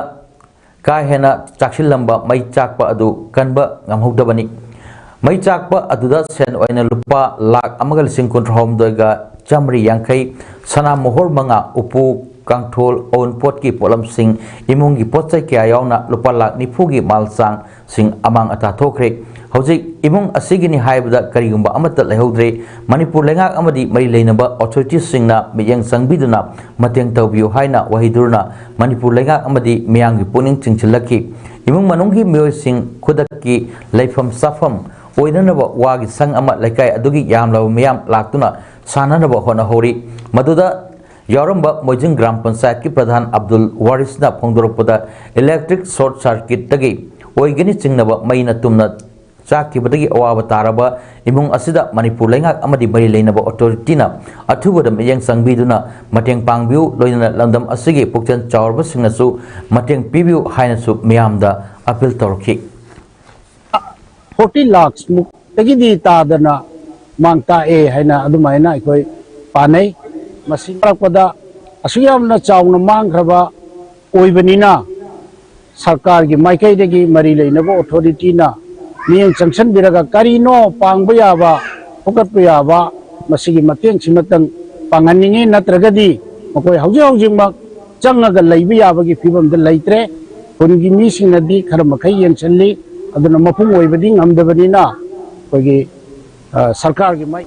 ꯀꯥ ꯍꯦꯟꯅ ꯆꯥꯛꯁꯤꯜꯂꯝꯕ ꯃꯩ ꯆꯥꯛꯄ ꯑꯗꯨ ꯀꯟꯕ ꯉꯝꯍꯧꯗꯕꯅꯤ꯫ ꯃꯩ ꯆꯥꯛꯄ ꯑꯗꯨꯗ ꯁꯦꯟ ꯑꯣꯏꯅ ꯂꯨꯄꯥ ꯂꯥꯈ ꯑꯃꯒ ꯂꯤꯁꯤꯡ ꯀꯨꯟꯊ꯭ꯔꯥꯍꯨꯝꯗꯣꯏꯒ ꯆꯥꯃꯔꯤ ꯌꯥꯡꯈꯩ, ꯁꯅꯥ ꯃꯣꯍꯣꯔ ꯃꯉꯥ, ꯎꯄꯨ, ꯀꯥꯡꯊꯣꯜ, ꯑꯎꯟꯄꯣꯠꯀꯤ ꯄꯣꯠꯂꯝꯁꯤꯡ, ꯏꯃꯨꯡꯒꯤ ꯄꯣꯠ ꯆꯩ ꯀꯌꯥ ꯌꯥꯎꯅ ꯂꯨꯄꯥ ꯂꯥꯈ ꯅꯤꯐꯨꯒꯤ ꯃꯥꯜ ꯆꯥꯡꯁꯤꯡ ꯑꯃꯥꯡ ꯑꯇꯥ ꯊꯣꯛꯈ꯭ꯔꯦ꯫ ꯍꯧꯖꯤꯛ ꯏꯃꯨꯡ ꯑꯁꯤꯒꯤꯅꯤ ꯍꯥꯏꯕꯗ ꯀꯔꯤꯒꯨꯝꯕ ꯑꯃꯠꯇ ꯂꯩꯍꯧꯗ꯭ꯔꯦ꯫ ꯃꯅꯤꯄꯨꯔ ꯂꯩꯉꯥꯛ ꯑꯃꯗꯤ ꯃꯔꯤ ꯂꯩꯅꯕ ꯑꯣꯊꯣꯔꯤꯇꯤꯁꯤꯡꯅ ꯃꯤꯠꯌꯦꯡ ꯆꯪꯕꯤꯗꯨꯅ ꯃꯇꯦꯡ ꯇꯧꯕꯤꯌꯨ ꯍꯥꯏꯅ ꯋꯥꯍꯤꯗꯨꯔꯅ ꯃꯅꯤꯄꯨꯔ ꯂꯩꯉꯥꯛ ꯑꯃꯗꯤ ꯃꯤꯌꯥꯝꯒꯤ ꯄꯨꯛꯅꯤꯡ ꯆꯤꯡꯁꯤꯜꯂꯛꯈꯤ꯫ ꯏꯃꯨꯡ ꯃꯅꯨꯡꯒꯤ ꯃꯤꯑꯣꯏꯁꯤꯡ ꯈꯨꯗꯛꯀꯤ ꯂꯩꯐꯝ ꯆꯥꯐꯝ ꯑꯣꯏꯅꯅꯕ ꯋꯥꯒꯤ ꯁꯪ ꯑꯃ ꯂꯩꯀꯥꯏ ꯑꯗꯨꯒꯤ ꯌꯥꯝꯂꯕ ꯃꯤꯌꯥꯝ ꯂꯥꯛꯇꯨꯅ ꯁꯥꯅꯅꯕ ꯍꯣꯠꯅꯍꯧꯔꯤ꯫ ꯃꯗꯨꯗ ꯌꯥꯎꯔꯝꯕ ꯃꯣꯏꯖꯤꯡ ꯒ꯭ꯔꯥꯝ ꯄꯟꯆꯥꯌꯠꯀꯤ ꯄ꯭ꯔꯙꯥꯟ ꯑꯕꯗꯨꯜ ꯋꯥꯔꯤꯁꯅ ꯐꯣꯡꯗꯣꯔꯛꯄꯗ, ꯏꯂꯦꯛꯇ꯭ꯔꯤꯛ ꯁꯣꯔꯠ ꯁꯥꯔꯀꯤꯠꯇꯒꯤ ꯑꯣꯏꯒꯅꯤ ꯆꯤꯡꯅꯕ ꯃꯩꯅ ꯇꯨꯝꯅ ꯆꯥꯛꯈꯤꯕꯗꯒꯤ ꯑꯋꯥꯕ ꯇꯥꯔꯕ ꯏꯃꯨꯡ ꯑꯁꯤꯗ ꯃꯅꯤꯄꯨꯔ ꯂꯩꯉꯥꯛ ꯑꯃꯗꯤ ꯃꯔꯤ ꯂꯩꯅꯕ ꯑꯣꯊꯣꯔꯤꯇꯤꯅ ꯑꯊꯨꯕꯗ ꯃꯤꯠꯌꯦꯡ ꯆꯪꯕꯤꯗꯨꯅ ꯃꯇꯦꯡ ꯄꯥꯡꯕꯤꯌꯨ, ꯂꯣꯏꯅꯅ ꯂꯝꯗꯝ ꯑꯁꯤꯒꯤ ꯄꯨꯛꯆꯦꯜ ꯆꯥꯎꯔꯕꯁꯤꯡꯅꯁꯨ ꯃꯇꯦꯡ ꯄꯤꯕꯤꯌꯨ ꯍꯥꯏꯅꯁꯨ ꯃꯤꯌꯥꯝꯗ ꯑꯄꯤꯜ ꯇꯧꯔꯛꯈꯤ꯫ ꯐꯣꯔꯇꯤ ꯂꯥꯈꯃꯨꯛꯇꯒꯤꯗꯤ ꯇꯥꯗꯅ ꯃꯥꯡ ꯇꯥꯛꯑꯦ ꯍꯥꯏꯅ ꯑꯗꯨꯃꯥꯏꯅ ꯑꯩꯈꯣꯏ ꯄꯥꯅꯩ꯫ ꯃꯁꯤ ꯇꯥꯔꯛꯄꯗ ꯑꯁꯨꯛ ꯌꯥꯝꯅ ꯆꯥꯎꯅ ꯃꯥꯡꯈ꯭ꯔꯕ ꯑꯣꯏꯕꯅꯤꯅ, ꯁꯔꯀꯥꯔꯒꯤ ꯃꯥꯏꯀꯩꯗꯒꯤ ꯃꯔꯤ ꯂꯩꯅꯕ ꯑꯣꯊꯣꯔꯤꯇꯤꯅ ꯃꯤꯠꯌꯦꯡ ꯆꯪꯁꯤꯟꯕꯤꯔꯒ ꯀꯔꯤꯅꯣ ꯄꯥꯡꯕ ꯌꯥꯕ, ꯐꯨꯀꯠꯄ ꯌꯥꯕ, ꯃꯁꯤꯒꯤ ꯃꯇꯦꯡꯁꯤꯃꯇꯪ ꯄꯥꯡꯍꯟꯅꯤꯡꯉꯤ꯫ ꯅꯠꯇ꯭ꯔꯒꯗꯤ ꯃꯈꯣꯏ ꯍꯧꯖꯤꯛ ꯍꯧꯖꯤꯛꯃꯛ ꯆꯪꯉꯒ ꯂꯩꯕ ꯌꯥꯕꯒꯤ ꯐꯤꯕꯝꯗ ꯂꯩꯇ꯭ꯔꯦ꯫ ꯈꯨꯟꯒꯤ ꯃꯤꯁꯤꯡꯅꯗꯤ ꯈꯔ ꯃꯈꯩ ꯌꯦꯡꯁꯤꯜꯂꯤ, ꯑꯗꯨꯅ ꯃꯄꯨꯡ ꯑꯣꯏꯕꯗꯤ ꯉꯝꯗꯕꯅꯤꯅ ꯑꯩꯈꯣꯏꯒꯤ, ꯑ, ꯁꯔꯀꯥꯔꯒꯤ ꯃꯥꯏ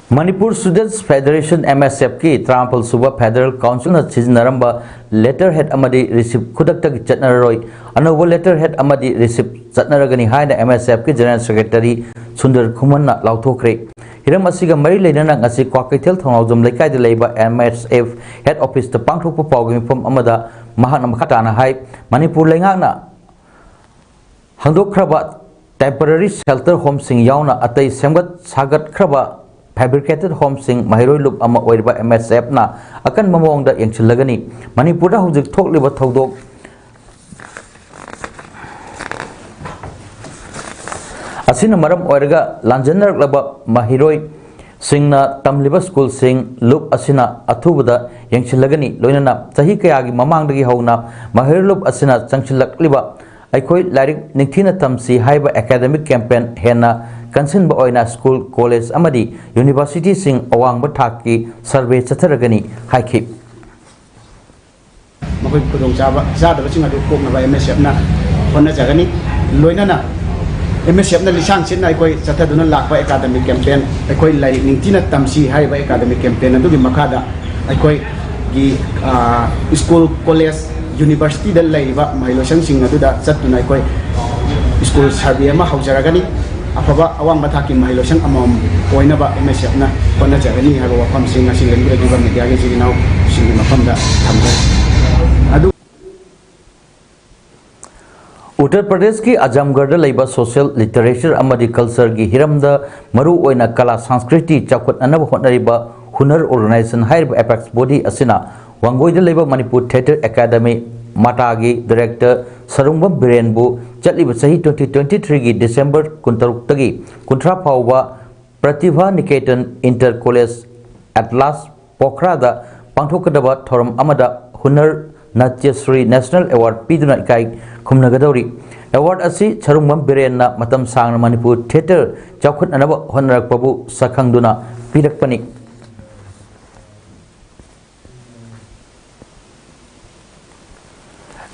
Manipur Students Federation, M S F ꯀꯤ ꯇꯔꯥꯃꯥꯄꯜ ꯁꯨꯕ Federal Councilꯅ ꯁꯤꯖꯤꯟꯅꯔꯝꯕ letterhead ꯑꯃꯗꯤ receipt ꯈꯨꯗꯛꯇꯒꯤ ꯆꯠꯅꯔꯔꯣꯏ꯫ ꯑꯅꯧꯕ letterhead ꯑꯃꯗꯤ receipt ꯆꯠꯅꯔꯒꯅꯤ ꯍꯥꯏꯅ M S F ꯀꯤ General Secretary ꯁꯨꯟꯗꯔ ꯈꯨꯃꯟꯅ ꯂꯥꯎꯊꯣꯛꯈ꯭ꯔꯦ꯫ ꯍꯤꯔꯝ ꯑꯁꯤꯒ ꯃꯔꯤ ꯂꯩꯅꯅ ꯉꯁꯤ ꯀ꯭ꯋꯥꯀꯩꯊꯦꯜ ꯊꯣꯡꯅꯥꯎꯖꯝ ꯂꯩꯀꯥꯏꯗ ꯂꯩꯕ M S F head officeꯇ ꯄꯥꯡꯊꯣꯛꯄ ꯄꯥꯎꯒꯤ ꯃꯤꯐꯝ ꯑꯃꯗ ꯃꯍꯥꯛꯅ ꯃꯈꯥ ꯇꯥꯅ ꯍꯥꯏ, ꯃꯅꯤꯄꯨꯔ ꯂꯩꯉꯥꯛꯅ ꯍꯥꯡꯗꯣꯛꯈ꯭ꯔꯕ temporary shelter homeꯁꯤꯡ ꯌꯥꯎꯅ ꯑꯇꯩ ꯁꯦꯝꯒꯠ ꯁꯥꯒꯠꯈ꯭ꯔꯕ fabricated homeꯁꯤꯡ ꯃꯍꯩꯔꯣꯏ ꯂꯨꯞ ꯑꯃ ꯑꯣꯏꯔꯤꯕ M S Fꯅ ꯑꯀꯟꯕ ꯃꯑꯣꯡꯗ ꯌꯦꯡꯁꯤꯜꯂꯒꯅꯤ꯫ ꯃꯅꯤꯄꯨꯔꯗ ꯍꯧꯖꯤꯛ ꯊꯣꯛꯂꯤꯕ ꯊꯧꯗꯣꯛ ꯑꯁꯤꯅ ꯃꯔꯝ ꯑꯣꯏꯔꯒ ꯂꯥꯟꯖꯦꯟꯅꯔꯛꯂꯕ ꯃꯍꯩꯔꯣꯏꯁꯤꯡꯅ ꯇꯝꯂꯤꯕ ꯁ꯭ꯀꯨꯜꯁꯤꯡ ꯂꯨꯞ ꯑꯁꯤꯅ ꯑꯊꯨꯕꯗ ꯌꯦꯡꯁꯤꯜꯂꯒꯅꯤ꯫ ꯂꯣꯏꯅꯅ ꯆꯍꯤ ꯀꯌꯥꯒꯤ ꯃꯃꯥꯡꯗꯒꯤ ꯍꯧꯅ ꯃꯍꯩꯔꯣꯏ ꯂꯨꯞ ꯑꯁꯤꯅ ꯆꯪꯁꯤꯜꯂꯛꯂꯤꯕ ꯑꯩꯈꯣꯏ ꯂꯥꯏꯔꯤꯛ ꯅꯤꯡꯊꯤꯅ ꯇꯝꯁꯤ ꯍꯥꯏꯕ academic campaign ꯍꯦꯟꯅ ꯀꯟꯁꯤꯟꯕ ꯑꯣꯏꯅ ꯁ꯭ꯀꯨꯜ, ꯀꯣꯂꯦꯖ ꯑꯃꯗꯤ ꯌꯨꯅꯤꯚꯔꯁꯤꯇꯤꯁꯤꯡ ꯑꯋꯥꯡꯕ ꯊꯥꯛꯀꯤ survey ꯆꯠꯊꯔꯒꯅꯤ ꯍꯥꯏꯈꯤ꯫ ꯃꯈꯣꯏ ꯈꯨꯗꯣꯡꯆꯥꯕ ꯆꯥꯗꯕꯁꯤꯡ ꯑꯗꯨ ꯀꯣꯛꯅꯕ M S Fꯅ ꯍꯣꯠꯅꯖꯒꯅꯤ꯫ ꯂꯣꯏꯅꯅ M S Fꯅ ꯂꯤꯁꯥꯡ ꯁꯤꯠꯅ ꯑꯩꯈꯣꯏ ꯆꯠꯊꯗꯨꯅ ꯂꯥꯛꯄ academic campaign, ꯑꯩꯈꯣꯏ ꯂꯥꯏꯔꯤꯛ ꯅꯤꯡꯊꯤꯅ ꯇꯝꯁꯤ ꯍꯥꯏꯔꯤꯕ academic campaign ꯑꯗꯨꯒꯤ ꯃꯈꯥꯗ ꯑꯩꯈꯣꯏꯒꯤ, ꯑ, ꯁ꯭ꯀꯨꯜ, ꯀꯣꯂꯦꯖ, ꯌꯨꯅꯤꯚꯔꯁꯤꯇꯤꯗ ꯂꯩꯔꯤꯕ ꯃꯍꯩꯂꯣꯏꯁꯪꯁꯤꯡ ꯑꯗꯨꯗ ꯆꯠꯇꯨꯅ ꯑꯩꯈꯣꯏ ꯁ꯭ꯀꯨꯜ survey ꯑꯃ ꯍꯧꯖꯔꯒꯅꯤ꯫ ꯑꯐꯕ ꯑꯋꯥꯡꯕ ꯊꯥꯛꯀꯤ ꯃꯍꯩꯂꯣꯏꯁꯪ ꯑꯃꯃꯝ ꯑꯣꯏꯅꯕ M S Fꯅ ꯍꯣꯠꯅꯖꯒꯅꯤ ꯍꯥꯏꯕ ꯋꯥꯐꯝꯁꯤꯡ ꯉꯁꯤ ꯂꯦꯡꯕꯤꯔꯛꯂꯤꯕ mediaꯒꯤ ꯏꯆꯤꯜ ꯏꯅꯥꯎꯁꯤꯡꯒꯤ ꯃꯐꯝꯗ ꯊꯝꯖꯔꯤ꯫ ꯑꯗꯨ ꯎꯠꯇꯔ ꯄ꯭ꯔꯗꯦꯁꯀꯤ ꯑꯖꯝꯒꯔꯗ ꯂꯩꯕ social, literature ꯑꯃꯗꯤ cultureꯒꯤ ꯍꯤꯔꯝꯗ ꯃꯔꯨꯑꯣꯏꯅ ꯀꯂꯥ ꯁꯪꯁꯀ꯭ꯔꯤꯇꯤ ꯆꯥꯎꯈꯠꯅꯅꯕ ꯍꯣꯠꯅꯔꯤꯕ ꯍꯨꯅꯔ organization ꯍꯥꯏꯔꯤꯕ apex body ꯑꯁꯤꯅ ꯋꯥꯡꯒꯣꯏꯗ ꯂꯩꯕ Manipur Theatre Academy, ꯃꯥꯇꯥꯒꯤ director Sarungbam ꯕꯤꯔꯦꯟꯕꯨ ꯆꯠꯂꯤꯕ ꯆꯍꯤ twenty twenty threeꯒꯤ December ꯀꯨꯟꯇꯔꯨꯛꯇꯒꯤ ꯀꯨꯟꯊ꯭ꯔꯥ ꯐꯥꯎꯕ Pratibha Niketan Inter College Atlas ꯄꯣꯈ꯭ꯔꯥꯗ ꯄꯥꯡꯊꯣꯛꯀꯗꯕ ꯊꯧꯔꯝ ꯑꯃꯗ ꯍꯨꯅꯔ ꯅꯥꯇ꯭ꯌꯁ꯭ꯔꯤ ꯅꯦꯁꯅꯦꯜ ꯑꯦꯋꯥꯔꯗ ꯄꯤꯗꯨꯅ ꯏꯀꯥꯏ ꯈꯨꯝꯅꯒꯗꯧꯔꯤ꯫ ꯑꯦꯋꯥꯔꯗ ꯑꯁꯤ ꯁꯔꯨꯡꯕꯝ ꯕꯤꯔꯦꯟꯅ ꯃꯇꯝ ꯁꯥꯡꯅ ꯃꯅꯤꯄꯨꯔ ꯊꯤꯌꯦꯇꯔ ꯆꯥꯎꯈꯠꯅꯅꯕ ꯍꯣꯠꯅꯔꯛꯄꯕꯨ ꯁꯛꯈꯪꯗꯨꯅ ꯄꯤꯔꯛꯄꯅꯤ꯫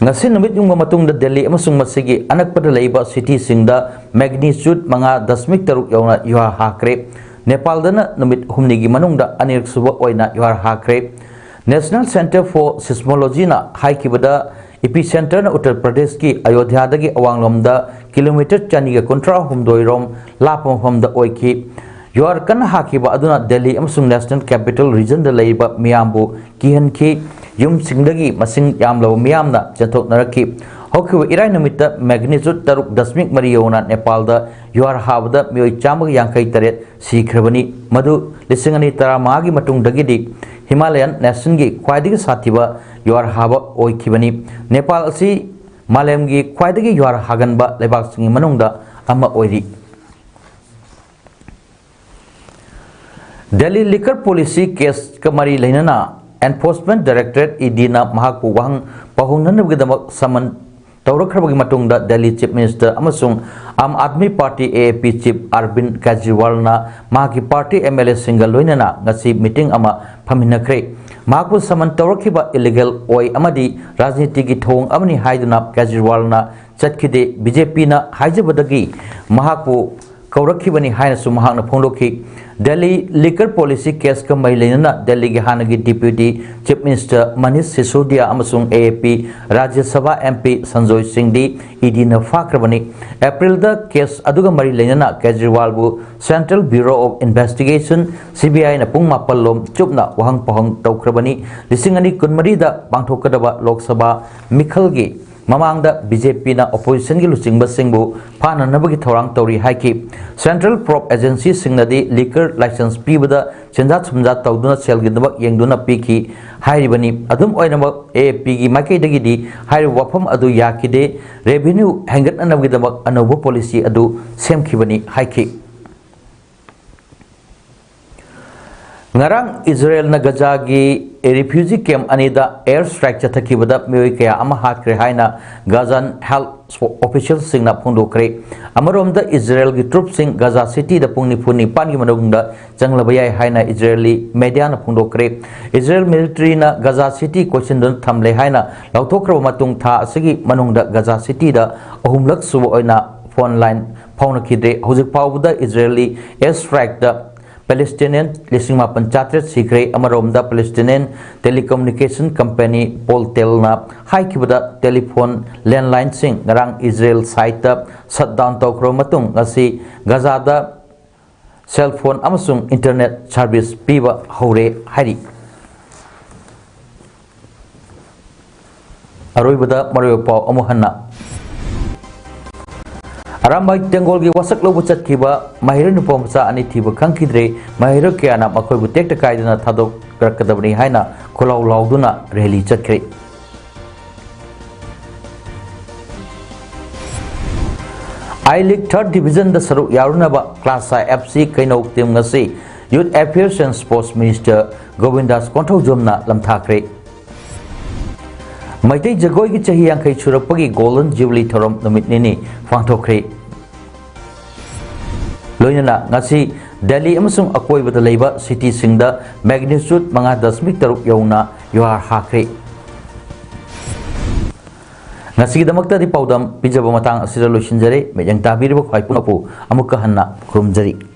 ꯉꯁꯤ ꯅꯨꯃꯤꯠ ꯌꯨꯡꯕ ꯃꯇꯨꯡꯗ ꯗꯦꯜꯂꯤ ꯑꯃꯁꯨꯡ ꯃꯁꯤꯒꯤ ꯑꯅꯛꯄꯗ ꯂꯩꯕ ꯁꯤꯇꯤꯁꯤꯡꯗ ꯃꯦꯒꯅꯤꯆꯨꯠ ꯃꯉꯥ ꯗꯁꯃꯤꯛ ꯇꯔꯨꯛ ꯌꯧꯅ ꯌꯨꯍꯥꯔ ꯍꯥꯈ꯭ꯔꯦ꯫ ꯅꯦꯄꯥꯜꯗꯅ ꯅꯨꯃꯤꯠ ꯍꯨꯝꯅꯤꯒꯤ ꯃꯅꯨꯡꯗ ꯑꯅꯤꯔꯛ ꯁꯨꯕ ꯑꯣꯏꯅ ꯌꯨꯍꯥꯔ ꯍꯥꯈ꯭ꯔꯦ꯫ National Centre for Seismologyꯅ ꯍꯥꯏꯈꯤꯕꯗ, ꯏꯄꯤꯁꯦꯟꯇꯔꯅ ꯎꯠꯇꯔ ꯄ꯭ꯔꯗꯦꯁꯀꯤ ꯑꯌꯣꯙ꯭ꯌꯥꯗꯒꯤ ꯑꯋꯥꯡꯂꯣꯝꯗ ꯀꯤꯂꯣꯃꯤꯇꯔ ꯆꯅꯤꯒ ꯀꯨꯟꯊ꯭ꯔꯥ ꯍꯨꯝꯗꯣꯏ ꯔꯣꯝ ꯂꯥꯞꯄ ꯃꯐꯝꯗ ꯑꯣꯏꯈꯤ꯫ ꯌꯨꯍꯥꯔ ꯀꯟꯅ ꯍꯥꯈꯤꯕ ꯑꯗꯨꯅ ꯗꯦꯜꯂꯤ ꯑꯃꯁꯨꯡ ꯅꯦꯁꯅꯦꯜ ꯀꯦꯄꯤꯇꯦꯜ ꯔꯤꯖꯟꯗ ꯂꯩꯔꯤꯕ ꯃꯤꯌꯥꯝꯕꯨ ꯀꯤꯍꯟꯈꯤ꯫ ꯌꯨꯝꯁꯤꯡꯗꯒꯤ ꯃꯁꯤꯡ ꯌꯥꯝꯂꯕ ꯃꯤꯌꯥꯝꯅ ꯆꯦꯟꯊꯣꯛꯅꯔꯛꯈꯤ꯫ ꯍꯧꯈꯤꯕ ꯏꯔꯥꯏ ꯅꯨꯃꯤꯠꯇ ꯃꯦꯒꯅꯤꯆꯨꯠ ꯇꯔꯨꯛ ꯗꯁꯃꯤꯛ ꯃꯔꯤ ꯌꯧꯅ ꯅꯦꯄꯥꯜꯗ ꯌꯨꯍꯥꯔ ꯍꯥꯕꯗ ꯃꯤꯑꯣꯏ ꯆꯥꯝꯃꯒ ꯌꯥꯡꯈꯩ ꯇꯔꯦꯠ ꯁꯤꯈ꯭ꯔꯕꯅꯤ꯫ ꯃꯗꯨ ꯂꯤꯁꯤꯡ ꯑꯅꯤ ꯇꯔꯥꯃꯉꯥꯒꯤ ꯃꯇꯨꯡꯗꯒꯤꯗꯤ ꯍꯤꯃꯥꯂꯌꯟ ꯅꯦꯁꯟꯒꯤ ꯈ꯭ꯋꯥꯏꯗꯒꯤ ꯁꯥꯊꯤꯕ ꯌꯨꯍꯥꯔ ꯍꯥꯕ ꯑꯣꯏꯈꯤꯕꯅꯤ꯫ ꯅꯦꯄꯥꯜ ꯑꯁꯤ ꯃꯥꯂꯦꯝꯒꯤ ꯈ꯭ꯋꯥꯏꯗꯒꯤ ꯌꯨꯍꯥꯔ ꯍꯥꯒꯟꯕ ꯂꯩꯕꯥꯛꯁꯤꯡꯒꯤ ꯃꯅꯨꯡꯗ ꯑꯃ ꯑꯣꯏꯔꯤ꯫ ꯗꯦꯜꯂꯤ ꯂꯤꯀꯔ ꯄꯣꯂꯤꯁꯤ ꯀꯦꯁꯀ ꯃꯔꯤ ꯂꯩꯅꯅ Enforcement Directorate, EDꯅ ꯃꯍꯥꯛꯄꯨ ꯋꯥꯍꯪ ꯄꯥꯎꯍꯣꯡꯅꯅꯕꯒꯤꯗꯃꯛ ꯁꯃꯟ ꯇꯧꯔꯛꯈ꯭ꯔꯕꯒꯤ ꯃꯇꯨꯡꯗ ꯗꯦꯜꯂꯤ ꯆꯤꯐ ꯃꯤꯅꯤꯁꯇꯔ ꯑꯃꯁꯨꯡ Aam Aadmi party, AAP, chief ꯑꯔꯕꯤꯟ ꯀꯦꯖꯔꯤꯋꯥꯜꯅ ꯃꯍꯥꯛꯀꯤ ꯄꯥꯔꯇꯤ MLAꯁꯤꯡꯒ ꯂꯣꯏꯅꯅ ꯉꯁꯤ ꯃꯤꯇꯤꯡ ꯑꯃ ꯐꯝꯃꯤꯟꯅꯈ꯭ꯔꯦ꯫ ꯃꯍꯥꯛꯄꯨ ꯁꯃꯟ ꯇꯧꯔꯛꯈꯤꯕ ꯏꯂꯤꯒꯦꯜ ꯑꯣꯏ ꯑꯃꯗꯤ ꯔꯥꯖꯅꯤꯇꯤꯒꯤ ꯊꯧꯑꯣꯡ ꯑꯃꯅꯤ ꯍꯥꯏꯗꯨꯅ ꯀꯦꯖꯔꯤꯋꯥꯜꯅ ꯆꯠꯈꯤꯗꯦ꯫ BJPꯅ ꯍꯥꯏꯖꯕꯗꯒꯤ ꯃꯍꯥꯛꯄꯨ ꯀꯧꯔꯛꯈꯤꯕꯅꯤ ꯍꯥꯏꯅꯁꯨ ꯃꯍꯥꯛꯅ ꯐꯣꯡꯗꯣꯛꯈꯤ꯫ ꯗꯦꯜꯂꯤ ꯂꯤꯀꯔ ꯄꯣꯂꯤꯁꯤ ꯀꯦꯁꯀ ꯃꯔꯤ ꯂꯩꯅꯅ ꯗꯦꯜꯂꯤꯒꯤ ꯍꯥꯟꯅꯒꯤ ꯗꯤꯄ꯭ꯌꯨꯇꯤ ꯆꯤꯐ ꯃꯤꯅꯤꯁꯇꯔ ꯃꯅꯤꯁ ꯁꯤꯁꯣꯗꯤꯌꯥ ꯑꯃꯁꯨꯡ AAP ꯔꯥꯖ꯭ꯌ ꯁꯚꯥ MP ꯁꯟꯖꯣꯏ ꯁꯤꯡꯗꯤ EDꯅ ꯐꯥꯈ꯭ꯔꯕꯅꯤ꯫ ꯑꯦꯄ꯭ꯔꯤꯜꯗ ꯀꯦꯁ ꯑꯗꯨꯒ ꯃꯔꯤ ꯂꯩꯅꯅ ꯀꯦꯖꯔꯤꯋꯥꯜꯕꯨ Central Bureau of Investigation, CBIꯅ ꯄꯨꯡ ꯃꯥꯄꯜ ꯂꯣꯝ ꯆꯨꯞꯅ ꯋꯥꯍꯪ ꯄꯥꯎꯍꯪ ꯇꯧꯈ꯭ꯔꯕꯅꯤ꯫ ꯂꯤꯁꯤꯡ ꯑꯅꯤ ꯀꯨꯟꯃꯔꯤꯗ ꯄꯥꯡꯊꯣꯛꯀꯗꯕ ꯂꯣꯛ ꯁꯚꯥ ꯃꯤꯈꯜꯒꯤ ꯃꯃꯥꯡꯗ BJPꯅ ꯑꯣꯄꯣꯖꯤꯁꯟꯒꯤ ꯂꯨꯆꯤꯡꯕꯁꯤꯡꯕꯨ ꯐꯥꯅꯅꯕꯒꯤ ꯊꯧꯔꯥꯡ ꯇꯧꯔꯤ ꯍꯥꯏꯈꯤ꯫ Central Probe Agencyꯁꯤꯡꯅꯗꯤ ꯂꯤꯀꯔ ꯂꯥꯏꯁꯦꯟꯁ ꯄꯤꯕꯗ ꯆꯦꯟꯖꯥ ꯁꯨꯝꯖꯥ ꯇꯧꯗꯨꯅ ꯁꯦꯜꯒꯤꯗꯃꯛ ꯌꯦꯡꯗꯨꯅ ꯄꯤꯈꯤ ꯍꯥꯏꯔꯤꯕꯅꯤ꯫ ꯑꯗꯨꯝ ꯑꯣꯏꯅꯃꯛ, AAPꯒꯤ ꯃꯥꯏꯀꯩꯗꯒꯤꯗꯤ ꯍꯥꯏꯔꯤꯕ ꯋꯥꯐꯝ ꯑꯗꯨ ꯌꯥꯈꯤꯗꯦ꯫ ꯔꯦꯚꯤꯅ꯭ꯌꯨ ꯍꯦꯟꯒꯠꯅꯅꯕꯒꯤꯗꯃꯛ ꯑꯅꯧꯕ ꯄꯣꯂꯤꯁꯤ ꯑꯗꯨ ꯁꯦꯝꯈꯤꯕꯅꯤ ꯍꯥꯏꯈꯤ꯫ ꯉꯔꯥꯡ ꯏꯖꯔꯦꯜꯅ ꯒꯖꯥꯒꯤ refugee camp ꯑꯅꯤꯗ air strike ꯆꯠꯊꯈꯤꯕꯗ ꯃꯤꯑꯣꯏ ꯀꯌꯥ ꯑꯃ ꯍꯥꯠꯈ꯭ꯔꯦ ꯍꯥꯏꯅ ꯒꯥꯖꯥꯟ health officialꯁꯤꯡꯅ ꯐꯣꯡꯗꯣꯛꯈ꯭ꯔꯦ꯫ ꯑꯃꯔꯣꯝꯗ, ꯏꯖꯔꯦꯜꯒꯤ troopꯁꯤꯡ ꯒꯖꯥ cityꯗ ꯄꯨꯡ ꯅꯤꯐꯨ ꯅꯤꯄꯥꯟꯒꯤ ꯃꯅꯨꯡꯗ ꯆꯪꯂꯕ ꯌꯥꯏ ꯍꯥꯏꯅ ꯏꯖꯔꯦꯜꯂꯤ mediaꯅ ꯐꯣꯡꯗꯣꯛꯈ꯭ꯔꯦ꯫ ꯏꯖꯔꯦꯜ militaryꯅ ꯒꯖꯥ city ꯀꯣꯏꯁꯤꯟꯗꯨꯅ ꯊꯝꯂꯦ ꯍꯥꯏꯅ ꯂꯥꯎꯊꯣꯛꯈ꯭ꯔꯕ ꯃꯇꯨꯡ, ꯊꯥ ꯑꯁꯤꯒꯤ ꯃꯅꯨꯡꯗ ꯒꯖꯥ cityꯗ ꯑꯍꯨꯝꯂꯛ ꯁꯨꯕ ꯑꯣꯏꯅ phone line ꯐꯥꯎꯅꯈꯤꯗ꯭ꯔꯦ꯫ ꯍꯧꯖꯤꯛ ꯐꯥꯎꯕꯗ ꯏꯖꯔꯦꯜꯂꯤ air strikeꯇ Palestinian ꯂꯤꯁꯤꯡ ꯃꯥꯄꯟ ꯆꯥꯇ꯭ꯔꯦꯠ ꯁꯤꯈ꯭ꯔꯦ꯫ ꯑꯃꯔꯣꯝꯗ, Palestinian telecommunication company Poltelꯅ ꯍꯥꯏꯈꯤꯕꯗ, telephone landlineꯁꯤꯡ ꯉꯔꯥꯡ ꯏꯖꯔꯦꯜ sideꯇ shutdown ꯇꯧꯈ꯭ꯔꯕ ꯃꯇꯨꯡ, ꯉꯁꯤ ꯒꯖꯥꯗ cell phone ꯑꯃꯁꯨꯡ internet service ꯄꯤꯕ ꯍꯧꯔꯦ ꯍꯥꯏꯔꯤ꯫ ꯑꯔꯣꯏꯕꯗ ꯃꯔꯨꯑꯣꯏꯕ ꯄꯥꯎ ꯑꯃꯨꯛ ꯍꯟꯅ꯫ ꯑꯔꯥꯝꯕꯥꯏ ꯇꯦꯡꯒꯣꯜꯒꯤ ꯋꯥꯁꯛ ꯂꯧꯕ ꯆꯠꯈꯤꯕ ꯃꯍꯩꯔꯣꯏ ꯅꯨꯄꯥ ꯃꯆꯥ ꯑꯅꯤ ꯊꯤꯕ ꯈꯪꯈꯤꯗ꯭ꯔꯦ꯫ ꯃꯍꯩꯔꯣꯏ ꯀꯌꯥꯅ ꯃꯈꯣꯏꯕꯨ ꯇꯦꯛꯇ ꯀꯥꯏꯗꯅ ꯊꯥꯗꯣꯛꯔꯛꯀꯗꯕꯅꯤ ꯍꯥꯏꯅ ꯈꯣꯜꯂꯥꯎ ꯂꯥꯎꯗꯨꯅ rally ꯆꯠꯈ꯭ꯔꯦ꯫ I League third divisionꯗ ꯁꯔꯨꯛ ꯌꯥꯔꯨꯅꯕ Classa FC ꯀꯩꯅꯧ team ꯉꯁꯤ Youth Affairs and Sports Minister Govindas ꯀꯣꯟꯊꯧꯖꯝꯅ ꯂꯝꯊꯥꯈ꯭ꯔꯦ꯫ ꯃꯩꯇꯩ ꯖꯒꯣꯏꯒꯤ ꯆꯍꯤ ꯌꯥꯡꯈꯩ ꯁꯨꯔꯛꯄꯒꯤ Golden Jubilee ꯊꯧꯔꯝ ꯅꯨꯃꯤꯠ ꯅꯤꯅꯤ ꯄꯥꯡꯊꯣꯛꯈ꯭ꯔꯦ꯫ ꯂꯣꯏꯅꯅ ꯉꯁꯤ ꯗꯦꯜꯂꯤ ꯑꯃꯁꯨꯡ ꯑꯀꯣꯏꯕꯗ ꯂꯩꯕ cityꯁꯤꯡꯗ magnitude ꯃꯉꯥ ꯗꯁꯃꯤꯛ ꯇꯔꯨꯛ ꯌꯧꯅ ꯌꯨꯍꯥꯔ ꯍꯥꯈ꯭ꯔꯦ꯫ ꯉꯁꯤꯒꯤꯗꯃꯛꯇꯗꯤ ꯄꯥꯎꯗꯝ ꯄꯤꯖꯕ ꯃꯇꯥꯡ ꯑꯁꯤꯗ ꯂꯣꯏꯁꯤꯟꯖꯔꯦ꯫ ꯃꯤꯠꯌꯦꯡ ꯇꯥꯕꯤꯔꯤꯕ ꯈ꯭ꯋꯥꯏ ꯄꯨꯝꯅꯃꯛꯄꯨ ꯑꯃꯨꯛꯀ ꯍꯟꯅ ꯈꯨꯔꯨꯝꯖꯔꯤ꯫